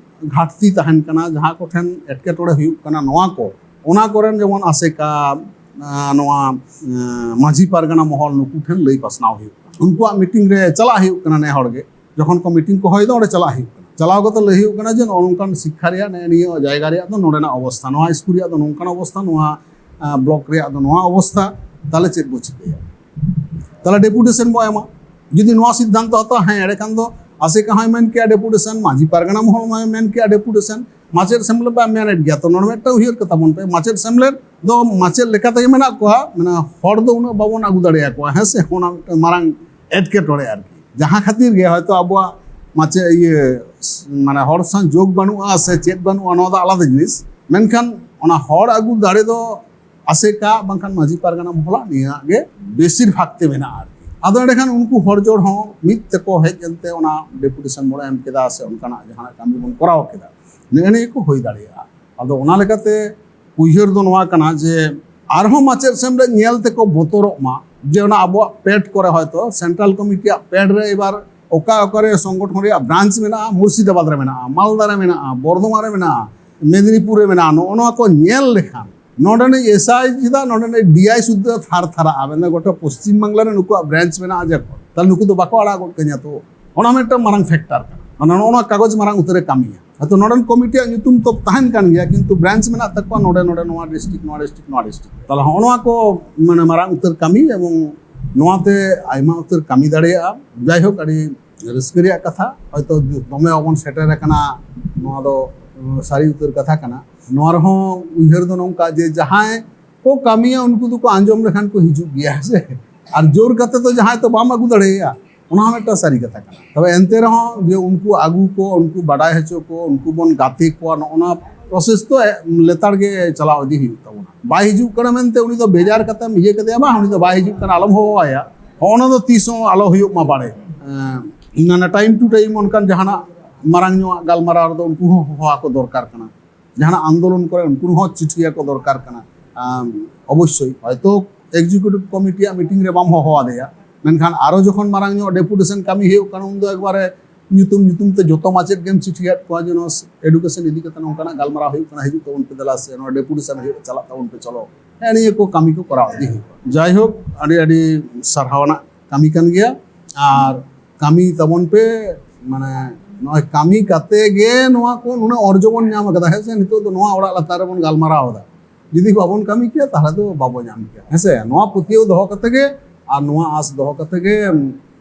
ᱜᱷᱟᱴᱛᱤ ᱛᱟᱦᱮᱱ ᱠᱟᱱᱟ, ᱡᱟᱦᱟᱸ ᱠᱚᱴᱷᱮᱱ ᱮᱴᱠᱮᱴᱚᱬᱮ ᱦᱩᱭᱩᱜ ᱠᱟᱱᱟ, ᱱᱚᱣᱟ ᱠᱚ, ᱚᱱᱟ ᱠᱚᱨᱮᱱ ᱡᱮᱢᱚᱱ ᱟᱥᱮᱠᱟ, ᱟᱸ, ᱱᱚᱣᱟ, ᱟᱸ, ᱢᱟᱹᱡᱷᱤ ᱯᱟᱨᱜᱟᱱᱟ ᱢᱚᱦᱚᱞ, ᱱᱩᱠᱩ ᱴᱷᱮᱱ ᱞᱟᱹᱭ ᱯᱟᱥᱱᱟᱣ ᱦᱩᱭᱩᱜ ᱠᱟᱱᱟ᱾ ᱩᱱᱠᱩᱣᱟᱜ ᱢᱤᱴᱤᱝ ᱨᱮ ᱪᱟᱞᱟᱜ ᱦᱩᱭᱩᱜ ᱠᱟᱱᱟ ᱱᱮ ᱦᱚᱲ ᱜᱮ᱾ ᱡᱚᱠᱷᱚᱱ ᱠᱚ ᱢᱤᱴᱤᱝ ᱠᱚ ᱦᱚᱦᱚᱭᱮᱫᱟ, ᱚᱸᱰᱮ ᱪᱟᱞᱟᱜ ᱦᱩᱭᱩᱜ ᱠᱟᱱᱟ᱾ ᱪᱟᱞᱟᱣ ᱠᱟᱛᱮ ᱞᱟᱹᱭ ᱦᱩᱭᱩᱜ ᱠᱟᱱᱟ ᱡᱮ ᱱᱚᱜᱼᱚ ᱱᱚᱝᱠᱟᱱ ᱥᱤᱠᱠᱷᱟ ᱨᱮᱭᱟᱜ ᱱᱮᱜᱼᱮ ᱱᱤᱭᱟᱹ ᱡᱟᱭᱜᱟ ᱨᱮᱭᱟᱜ ᱫᱚ ᱱᱚᱰᱮᱱᱟᱜ ᱚᱵᱚᱥᱛᱷᱟ, ᱱᱚᱣᱟ ᱥᱠᱩᱞ ᱨᱮᱭᱟᱜ ᱫᱚ ᱱᱚᱝᱠᱟᱱ ᱚᱵᱚᱥᱛᱷᱟ, ᱱᱚᱣᱟ, ᱟᱸ, ᱵᱞᱚᱠ ᱨᱮᱭᱟᱜ ᱫᱚ ᱱᱚᱣᱟ ᱚᱵᱚᱥᱛᱷᱟ, ᱛᱟᱦᱞᱮ ᱪᱮᱫ ᱵᱚ ᱪᱤᱠᱟᱹᱭᱟ? ᱛᱟᱦᱞᱮ ᱰᱮᱯᱩᱴᱮᱥᱚᱱ ᱵᱚ ᱮᱢᱟ᱾ ᱡᱩᱫᱤ ᱱᱚᱣᱟ ᱥᱤᱫᱽᱫᱷᱟᱱᱛᱚ ᱦᱟᱛᱟᱣᱟ, ᱦᱮᱸ, ᱮᱸᱰᱮᱠᱷᱟᱱ ᱫᱚ ᱟᱥᱮᱠᱟ ᱦᱚᱸᱭ ᱢᱮᱱ ᱠᱮᱭᱟ ᱰᱮᱯᱩᱴᱮᱥᱚᱱ, ᱢᱟᱹᱡᱷᱤ ᱯᱟᱨᱜᱟᱱᱟ ᱢᱚᱦᱚᱞ ᱦᱚᱸᱭ ᱢᱮᱱ ᱠᱮᱭᱟ ᱰᱮᱯᱩᱴᱮᱥᱚᱱ, ᱢᱟᱪᱮᱫ ᱥᱮᱢᱞᱮᱫ ᱵᱟ ᱢᱮᱱᱮᱫ ᱜᱮᱭᱟ᱾ ᱛᱚ ᱱᱚᱰᱮ ᱢᱤᱫᱴᱟᱝ ᱩᱭᱦᱟᱹᱨ ᱠᱟᱛᱷᱟ ᱵᱚᱱ ᱯᱮ, ᱢᱟᱪᱮᱫ ᱥᱮᱢᱞᱮᱫ ᱫᱚ ᱢᱟᱪᱮᱫ ᱞᱮᱠᱟ ᱛᱮᱜᱮ ᱢᱮᱱᱟᱜ ᱠᱚᱣᱟ, ᱢᱟᱱᱮ ᱦᱚᱲ ᱫᱚ ᱩᱱᱟᱹᱜ ᱵᱟᱵᱚᱱ ᱟᱹᱜᱩ ᱫᱟᱲᱮᱭᱟᱠᱚᱣᱟ, ᱦᱮᱸ ᱥᱮ? ᱚᱱᱟ ᱢᱤᱫᱴᱟᱝ ᱢᱟᱨᱟᱝ ᱮᱴᱠᱮᱴᱚᱬᱮ ᱟᱨᱠᱤ᱾ ᱡᱟᱦᱟᱸ ᱠᱷᱟᱹᱛᱤᱨ ᱜᱮ ᱦᱚᱭᱛᱳ ᱟᱵᱚᱣᱟᱜ ᱢᱟᱪᱮᱫ ᱤᱭᱟᱹ ᱢᱟᱱᱮ ᱦᱚᱲ ᱥᱟᱶ ᱡᱳᱜᱽ ᱵᱟᱹᱱᱩᱜᱼᱟ ᱥᱮ ᱪᱮᱫ ᱵᱟᱹᱱᱩᱜᱼᱟ, ᱱᱚᱣᱟ ᱫᱚ ᱟᱞᱟᱫᱟ ᱡᱤᱱᱤᱥ᱾ ᱢᱮᱱᱠᱷᱟᱱ ᱚᱱᱟ ᱦᱚᱲ ᱟᱹᱜᱩ ᱫᱟᱲᱮ ᱫᱚ ᱟᱥᱮᱠᱟ ᱵᱟᱝᱠᱷᱟᱱ ᱢᱟᱹᱡᱷᱤ ᱯᱟᱨᱜᱟᱱᱟ ᱢᱚᱦᱚᱞᱟᱜ ᱱᱤᱭᱟᱹ ᱜᱮ ᱵᱮᱥᱤᱨ ᱵᱷᱟᱜᱽ ᱛᱮ ᱢᱮᱱᱟᱜᱼᱟ ᱟᱨᱠᱤ᱾ ᱟᱫᱚ ᱮᱸᱰᱮᱠᱷᱟᱱ ᱩᱱᱠᱩ ᱦᱚᱲ ᱡᱚᱲ ᱦᱚᱸ ᱢᱤᱫ ᱛᱮᱠᱚ ᱦᱮᱡ ᱮᱱᱛᱮ ᱚᱱᱟ ᱰᱮᱯᱩᱴᱮᱥᱚᱱ ᱵᱚᱱ ᱮᱢ ᱠᱮᱫᱟ ᱥᱮ ᱚᱱᱠᱟᱱᱟᱜ ᱡᱟᱦᱟᱱᱟᱜ ᱠᱟᱹᱢᱤ ᱵᱚᱱ ᱠᱚᱨᱟᱣ ᱠᱮᱫᱟ, ᱱᱮᱜᱼᱮ ᱱᱤᱭᱟᱹ ᱠᱚ ᱦᱩᱭ ᱫᱟᱲᱮᱭᱟᱜᱼᱟ᱾ ᱟᱫᱚ ᱚᱱᱟ ᱞᱮᱠᱟᱛᱮ ᱩᱭᱦᱟᱹᱨ ᱫᱚ ᱱᱚᱣᱟ ᱠᱟᱱᱟ ᱡᱮ ᱟᱨᱦᱚᱸ ᱢᱟᱪᱮᱫ ᱥᱮᱢᱞᱮᱫ ᱧᱮᱞ ᱛᱮᱠᱚ ᱵᱚᱛᱚᱨᱚᱜ ᱢᱟ ᱡᱮ ᱚᱱᱟ ᱟᱵᱚᱣᱟᱜ ᱯᱮᱰ ᱠᱚᱨᱮ ᱦᱚᱭᱛᱳ ᱥᱮᱱᱴᱨᱟᱞ ᱠᱚᱢᱤᱴᱤᱭᱟᱜ ᱯᱮᱰ ᱨᱮ ᱮᱵᱟᱨ ᱚᱠᱟ ᱚᱠᱟᱨᱮ ᱥᱚᱝᱜᱚᱴᱷᱚᱱ ᱨᱮᱭᱟᱜ ᱵᱨᱟᱧᱪ ᱢᱮᱱᱟᱜᱼᱟ, ᱢᱩᱨᱥᱤᱫᱟᱵᱟᱫᱽ ᱨᱮ ᱢᱮᱱᱟᱜᱼᱟ, ᱢᱟᱞᱫᱟ ᱨᱮ ᱢᱮᱱᱟᱜᱼᱟ, ᱵᱚᱨᱫᱷᱚᱢᱟᱱ ᱨᱮ ᱢᱮᱱᱟᱜᱼᱟ, ᱢᱮᱫᱽᱱᱤᱯᱩᱨ ᱨᱮ ᱢᱮᱱᱟᱜᱼᱟ, ᱱᱚᱜᱼᱚ ᱱᱚᱣᱟ ᱠᱚ ᱧᱮᱞ ᱞᱮᱠᱷᱟᱱ ᱱᱚᱰᱮᱱᱤᱡ ᱮᱥ ᱟᱭ ᱪᱮᱫᱟᱜ ᱱᱚᱰᱮᱱᱤᱡ ᱰᱤ ᱟᱭ ᱥᱩᱫᱽᱫᱷᱟᱹ ᱛᱷᱟᱨ ᱛᱷᱟᱨᱟᱜᱼᱟ, ᱢᱮᱱᱫᱟ ᱜᱚᱴᱟ ᱯᱚᱥᱪᱤᱢ ᱵᱟᱝᱞᱟ ᱨᱮ ᱱᱩᱠᱩᱣᱟᱜ ᱵᱨᱟᱧᱪ ᱢᱮᱱᱟᱜᱼᱟ ᱡᱚᱠᱷᱚᱱ, ᱛᱟᱦᱞᱮ ᱱᱩᱠᱩ ᱫᱚ ᱵᱟᱠᱚ ᱟᱲᱟᱜ ᱜᱚᱫ ᱠᱟᱹᱧᱟ᱾ ᱛᱚ ᱚᱱᱟ ᱢᱤᱫᱴᱟᱝ ᱢᱟᱨᱟᱝ ᱯᱷᱮᱠᱴᱟᱨ ᱠᱟᱱᱟ, ᱢᱟᱱᱮ ᱱᱚᱜᱼᱚ ᱱᱚᱣᱟ ᱠᱟᱜᱚᱡᱽ ᱢᱟᱨᱟᱝ ᱩᱛᱟᱹᱨᱮ ᱠᱟᱹᱢᱤᱭᱟ᱾ ᱦᱚᱭᱛᱚ ᱱᱚᱰᱮᱱ ᱠᱚᱢᱤᱴᱤᱭᱟᱜ ᱧᱩᱛᱩᱢ ᱛᱚ ᱛᱟᱦᱮᱱ ᱠᱟᱱ ᱜᱮᱭᱟ, ᱠᱤᱱᱛᱩ ᱵᱨᱟᱧᱪ ᱢᱮᱱᱟᱜ ᱛᱟᱠᱚᱣᱟ ᱱᱚᱰᱮ ᱱᱚᱰᱮ, ᱱᱚᱣᱟ ᱰᱤᱥᱴᱨᱤᱠᱴ ᱱᱚᱣᱟ ᱰᱤᱥᱴᱨᱤᱠᱴ ᱱᱚᱣᱟ ᱰᱤᱥᱴᱨᱤᱠᱴ᱾ ᱛᱟᱦᱞᱮ ᱦᱚᱸᱜᱼᱚ ᱱᱚᱣᱟ ᱠᱚ ᱢᱟᱱᱮ ᱢᱟᱨᱟᱝ ᱩᱛᱟᱹᱨ ᱠᱟᱹᱢᱤ, ᱮᱵᱚᱝ ᱱᱚᱣᱟᱛᱮ ᱟᱭᱢᱟ ᱩᱛᱟᱹᱨ ᱠᱟᱹᱢᱤ ᱫᱟᱲᱮᱭᱟᱜᱼᱟ᱾ ᱡᱟᱭᱦᱳᱠ, ᱟᱹᱰᱤ ᱨᱟᱹᱥᱠᱟᱹ ᱨᱮᱭᱟᱜ ᱠᱟᱛᱷᱟ, ᱦᱚᱭᱛᱚ ᱫᱚᱢᱮ ᱵᱟᱵᱚᱱ ᱥᱮᱴᱮᱨ ᱟᱠᱟᱱᱟ, ᱱᱚᱣᱟ ᱫᱚ, ᱩᱸ, ᱥᱟᱹᱨᱤ ᱩᱛᱟᱹᱨ ᱠᱟᱛᱷᱟ ᱠᱟᱱᱟ᱾ ᱱᱚᱣᱟ ᱨᱮᱦᱚᱸ ᱩᱭᱦᱟᱹᱨ ᱫᱚ ᱱᱚᱝᱠᱟ ᱡᱮ ᱡᱟᱦᱟᱸᱭ ᱠᱚ ᱠᱟᱹᱢᱤᱭᱟ ᱩᱱᱠᱩ ᱫᱚᱠᱚ ᱟᱸᱡᱚᱢ ᱞᱮᱠᱷᱟᱱ ᱠᱚ ᱦᱤᱡᱩᱜ ᱜᱮᱭᱟ, ᱦᱮᱸ ᱥᱮ? ᱟᱨ ᱡᱳᱨ ᱠᱟᱛᱮ ᱫᱚ ᱡᱟᱦᱟᱸᱭ ᱛᱚ ᱵᱟᱢ ᱟᱹᱜᱩ ᱫᱟᱲᱮᱭᱟᱭᱟ, ᱚᱱᱟ ᱦᱚᱸ ᱢᱤᱫᱴᱟᱝ ᱥᱟᱹᱨᱤ ᱠᱟᱛᱷᱟ ᱠᱟᱱᱟ᱾ ᱛᱚᱵᱮ ᱮᱱᱛᱮ ᱨᱮᱦᱚᱸ ᱡᱮ ᱩᱱᱠᱩ ᱟᱹᱜᱩ ᱠᱚ, ᱩᱱᱠᱩ ᱵᱟᱰᱟᱭ ᱦᱚᱪᱚ ᱠᱚ, ᱩᱱᱠᱩ ᱵᱚᱱ ᱜᱟᱛᱮ ᱠᱚᱣᱟ, ᱱᱚᱜᱼᱚ ᱱᱚᱣᱟ ᱯᱨᱚᱥᱮᱥ ᱫᱚ ᱞᱮᱛᱟᱲ ᱜᱮ ᱪᱟᱞᱟᱣ ᱤᱫᱤ ᱦᱩᱭᱩᱜ ᱛᱟᱵᱚᱱᱟ᱾ ᱵᱟᱭ ᱦᱤᱡᱩᱜ ᱠᱟᱱᱟ ᱢᱮᱱᱛᱮ ᱩᱱᱤ ᱫᱚ ᱵᱮᱡᱟᱨ ᱠᱟᱛᱮᱢ ᱤᱭᱟᱹ ᱠᱮᱫᱮᱭᱟ, ᱵᱟᱝ, ᱩᱱᱤ ᱫᱚ ᱵᱟᱭ ᱦᱤᱡᱩᱜ ᱠᱟᱱᱟ, ᱟᱞᱚᱢ ᱦᱚᱦᱚᱣᱟᱭᱟ᱾ ᱦᱚᱸᱜᱼᱚ ᱱᱟ ᱫᱚ ᱛᱤᱥ ᱦᱚᱸ ᱟᱞᱚ ᱦᱩᱭᱩᱜ ᱢᱟ ᱵᱟᱲᱮ᱾ ᱮᱸ, ᱢᱟᱱᱮ time to time ᱚᱱᱠᱟᱱ ᱡᱟᱦᱟᱱᱟᱜ ᱢᱟᱨᱟᱝ ᱧᱚᱜ ᱜᱟᱞᱢᱟᱨᱟᱣ ᱨᱮᱫᱚ ᱩᱱᱠᱩ ᱦᱚᱸ ᱦᱚᱦᱚ ᱟᱠᱚ ᱫᱚᱨᱠᱟᱨ ᱠᱟᱱᱟ᱾ ᱡᱟᱦᱟᱱᱟᱜ ᱟᱱᱫᱳᱞᱚᱱ ᱠᱚᱨᱮ ᱩᱱᱠᱩ ᱦᱚᱸ ᱪᱤᱴᱷᱤ ᱟᱠᱚ ᱫᱚᱨᱠᱟᱨ ᱠᱟᱱᱟ᱾ ᱟᱢ, ᱚᱵᱚᱥᱥᱳᱭ ᱦᱚᱭᱛᱳ executive committee ᱟᱜ meeting ᱨᱮ ᱵᱟᱢ ᱦᱚᱦᱚ ᱟᱫᱮᱭᱟ, ᱢᱮᱱᱠᱷᱟᱱ ᱟᱨᱚ ᱡᱚᱠᱷᱚᱱ ᱢᱟᱨᱟᱝ ᱧᱚᱜ deputation ᱠᱟᱹᱢᱤ ᱦᱩᱭᱩᱜ ᱠᱟᱱᱟ, ᱩᱱᱫᱚ ᱮᱠᱵᱟᱨᱮ ᱧᱩᱛᱩᱢ ᱧᱩᱛᱩᱢ ᱛᱮ ᱡᱚᱛᱚ ᱢᱟᱪᱮᱫ ᱜᱮᱢ ᱪᱤᱴᱷᱤᱭᱟᱫ ᱠᱚᱣᱟ ᱡᱮ ᱱᱚᱣᱟ education ᱤᱫᱤ ᱠᱟᱛᱮ ᱱᱚᱝᱠᱟᱱᱟᱜ ᱜᱟᱞᱢᱟᱨᱟᱣ ᱦᱩᱭᱩᱜ ᱠᱟᱱᱟ, ᱦᱤᱡᱩᱜ ᱛᱟᱵᱚᱱ ᱯᱮ ᱫᱮᱞᱟ, ᱥᱮ ᱱᱚᱣᱟ deputation ᱦᱩᱭᱩᱜ, ᱪᱟᱞᱟᱜ ᱛᱟᱵᱚᱱ ᱯᱮ, ᱪᱚᱞᱚ᱾ ᱦᱮᱸ, ᱱᱤᱭᱟᱹ ᱠᱚ ᱠᱟᱹᱢᱤ ᱠᱚ ᱠᱚᱨᱟᱣ ᱤᱫᱤ ᱦᱩᱭᱩᱜᱼᱟ᱾ ᱡᱟᱭᱦᱳᱠ, ᱟᱹᱰᱤ ᱟᱹᱰᱤ ᱥᱟᱨᱦᱟᱣ ᱟᱱᱟᱜ ᱠᱟᱹᱢᱤ ᱠᱟᱱ ᱜᱮᱭᱟ᱾ ᱟᱨ ᱠᱟᱹᱢᱤ ᱛᱟᱵᱚᱱ ᱯᱮ, ᱢᱟᱱᱮ ᱱᱚᱜᱼᱚᱭ ᱠᱟᱹᱢᱤ ᱠᱟᱛᱮ ᱜᱮ ᱱᱚᱣᱟ ᱠᱚ ᱱᱩᱱᱟᱹᱜ ᱚᱨᱡᱚ ᱵᱚᱱ ᱧᱟᱢ ᱟᱠᱟᱫᱟ, ᱦᱮᱸ ᱥᱮ? ᱱᱤᱛᱚᱜ ᱫᱚ ᱱᱚᱣᱟ ᱚᱲᱟᱜ ᱞᱟᱛᱟᱨ ᱨᱮᱵᱚᱱ ᱜᱟᱞᱢᱟᱨᱟᱣ ᱮᱫᱟ, ᱡᱩᱫᱤ ᱵᱟᱵᱚᱱ ᱠᱟᱹᱢᱤ ᱠᱮᱭᱟ ᱛᱟᱦᱚᱞᱮ ᱫᱚ ᱵᱟᱵᱚ ᱧᱟᱢ ᱠᱮᱭᱟ, ᱦᱮᱸ ᱥᱮ? ᱱᱚᱣᱟ ᱯᱟᱹᱛᱭᱟᱹᱣ ᱫᱚᱦᱚ ᱠᱟᱛᱮ ᱜᱮ ᱟᱨ ᱱᱚᱣᱟ ᱟᱸᱥ ᱫᱚᱦᱚ ᱠᱟᱛᱮ ᱜᱮ,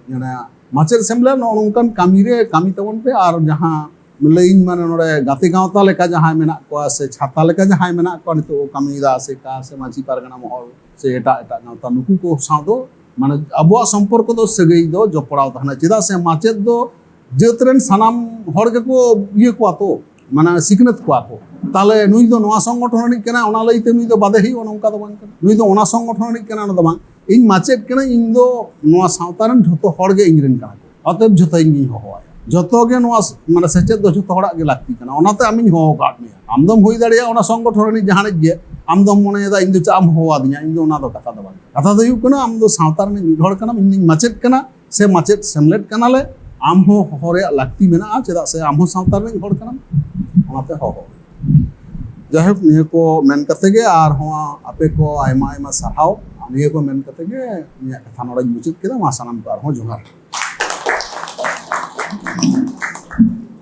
ᱢᱟᱱᱮ ᱢᱟᱪᱮᱫ ᱥᱮᱢᱞᱮᱫ ᱱᱚᱜᱼᱚ ᱱᱚᱝᱠᱟᱱ ᱠᱟᱹᱢᱤ ᱨᱮ ᱠᱟᱹᱢᱤ ᱛᱟᱵᱚᱱ ᱯᱮ᱾ ᱟᱨ ᱡᱟᱦᱟᱸ ᱞᱟᱹᱭᱟᱹᱧ, ᱢᱟᱱᱮ ᱱᱚᱰᱮ ᱜᱟᱛᱮ ᱜᱟᱶᱛᱟ ᱞᱮᱠᱟ ᱡᱟᱦᱟᱸᱭ ᱢᱮᱱᱟᱜ ᱠᱚᱣᱟ ᱥᱮ ᱪᱷᱟᱛᱟ ᱞᱮᱠᱟ ᱡᱟᱦᱟᱸᱭ ᱢᱮᱱᱟᱜ ᱠᱚᱣᱟ, ᱱᱤᱛᱚᱜ ᱠᱚ ᱠᱟᱹᱢᱤᱭᱮᱫᱟ ᱟᱥᱮᱠᱟ ᱥᱮ ᱢᱟᱹᱡᱷᱤ ᱯᱟᱨᱜᱟᱱᱟ ᱢᱚᱦᱚᱞ ᱥᱮ ᱮᱴᱟᱜ ᱮᱴᱟᱜ ᱜᱟᱶᱛᱟ, ᱱᱩᱠᱩ ᱠᱚ ᱥᱟᱶ ᱫᱚ ᱢᱟᱱᱮ ᱟᱵᱚᱣᱟᱜ ᱥᱚᱢᱯᱚᱨᱠᱚ ᱫᱚ, ᱥᱟᱹᱜᱟᱹᱭ ᱫᱚ ᱡᱚᱯᱲᱟᱣ ᱛᱟᱦᱮᱱᱟ᱾ ᱪᱮᱫᱟᱜ ᱥᱮ ᱢᱟᱪᱮᱫ ᱫᱚ ᱡᱟᱹᱛ ᱨᱮᱱ ᱥᱟᱱᱟᱢ ᱦᱚᱲ ᱜᱮᱠᱚ ᱤᱭᱟᱹ ᱠᱚᱣᱟ ᱛᱚ, ᱢᱟᱱᱮ ᱥᱤᱠᱷᱱᱟᱹᱛ ᱠᱚᱣᱟ ᱠᱚ᱾ ᱛᱟᱦᱞᱮ ᱱᱩᱭ ᱫᱚ ᱱᱚᱣᱟ ᱥᱚᱝᱜᱚᱴᱷᱚᱱ ᱨᱤᱱᱤᱡ ᱠᱟᱱᱟᱭ, ᱚᱱᱟ ᱞᱟᱹᱭᱛᱮ ᱱᱩᱭ ᱫᱚ ᱵᱟᱫᱮ ᱦᱩᱭᱩᱜᱼᱟ, ᱱᱚᱝᱠᱟ ᱫᱚ ᱵᱟᱝ ᱠᱟᱱᱟ᱾ ᱱᱩᱭ ᱫᱚ ᱚᱱᱟ ᱥᱚᱝᱜᱚᱴᱷᱚᱱ ᱨᱤᱱᱤᱡ ᱠᱟᱱᱟᱭ, ᱚᱱᱟ ᱫᱚ ᱵᱟᱝ᱾ ᱤᱧ ᱢᱟᱪᱮᱫ ᱠᱟᱹᱱᱟᱹᱧ, ᱤᱧ ᱫᱚ ᱱᱚᱣᱟ ᱥᱟᱶᱛᱟ ᱨᱮᱱ ᱡᱷᱚᱛᱚ ᱦᱚᱲ ᱜᱮ ᱤᱧ ᱨᱮᱱ ᱠᱟᱱᱟ ᱠᱚ, ᱚᱛᱚᱮᱵ ᱡᱷᱚᱛᱚ ᱤᱧ ᱜᱤᱧ ᱦᱚᱦᱚᱣᱟᱭᱟ᱾ ᱡᱷᱚᱛᱚ ᱜᱮ ᱱᱚᱣᱟ ᱢᱟᱱᱮ ᱥᱮᱪᱮᱫ ᱫᱚ ᱡᱷᱚᱛᱚ ᱦᱚᱲᱟᱜ ᱜᱮ ᱞᱟᱹᱠᱛᱤ ᱠᱟᱱᱟ, ᱚᱱᱟᱛᱮ ᱟᱢᱤᱧ ᱦᱚᱦᱚ ᱟᱠᱟᱫ ᱢᱮᱭᱟ᱾ ᱟᱢ ᱫᱚᱢ ᱦᱩᱭ ᱫᱟᱲᱮᱭᱟᱜᱼᱟ ᱚᱱᱟ ᱥᱚᱝᱜᱚᱴᱷᱚᱱ ᱨᱤᱱᱤᱡ ᱡᱟᱦᱟᱱᱤᱡ ᱜᱮ, ᱟᱢ ᱫᱚᱢ ᱢᱚᱱᱮᱭᱮᱫᱟ ᱤᱧ ᱫᱚ ᱪᱮᱫ ᱮᱢ ᱦᱚᱦᱚ ᱟᱹᱫᱤᱧᱟ, ᱤᱧ ᱫᱚ ᱚᱱᱟ ᱫᱚ ᱠᱟᱛᱷᱟ ᱫᱚ ᱵᱟᱝ ᱠᱟᱱᱟ᱾ ᱠᱟᱛᱷᱟ ᱫᱚ ᱦᱩᱭᱩᱜ ᱠᱟᱱᱟ ᱟᱢ ᱫᱚ ᱥᱟᱶᱛᱟ ᱨᱤᱱᱤᱡ ᱢᱤᱫ ᱦᱚᱲ ᱠᱟᱱᱟᱢ, ᱤᱧ ᱫᱩᱧ ᱢᱟᱪᱮᱫ ᱠᱟᱱᱟ ᱥᱮ ᱢᱟᱪᱮᱫ ᱥᱮᱢᱞᱮᱫ ᱠᱟᱱᱟᱞᱮ, ᱟᱢ ᱦᱚᱸ ᱦᱚᱦᱚ ᱨᱮᱭᱟᱜ ᱞᱟᱹᱠᱛᱤ ᱢᱮᱱᱟᱜᱼᱟ, ᱪᱮᱫᱟᱜ ᱥᱮ ᱟᱢ ᱦᱚᱸ ᱥᱟᱶᱛᱟ ᱨᱤᱱᱤᱡ ᱦᱚᱲ ᱠᱟᱱᱟᱢ, ᱚᱱᱟᱛᱮ ᱦᱚᱦᱚ᱾ ᱡᱟᱭᱦᱳᱠ, ᱱᱤᱭᱟᱹ ᱠᱚ ᱢᱮᱱ ᱠᱟᱛᱮ ᱜᱮ ᱟᱨᱦᱚᱸ ᱟᱯᱮ ᱠᱚ ᱟᱭᱢᱟ ᱟᱭᱢᱟ ᱥᱟᱨᱦᱟᱣ᱾ ᱱᱤᱭᱟᱹ ᱠᱚ ᱢᱮᱱ ᱠᱟᱛᱮ ᱜᱮ ᱤᱧᱟᱹᱜ ᱠᱟᱛᱷᱟ ᱱᱚᱰᱮᱧ ᱢᱩᱪᱟᱹᱫ ᱠᱮᱫᱟ᱾ ᱢᱟ ᱥᱟᱱᱟᱢ ᱠᱚ ᱟᱨᱦᱚᱸ ᱡᱚᱦᱟᱨ᱾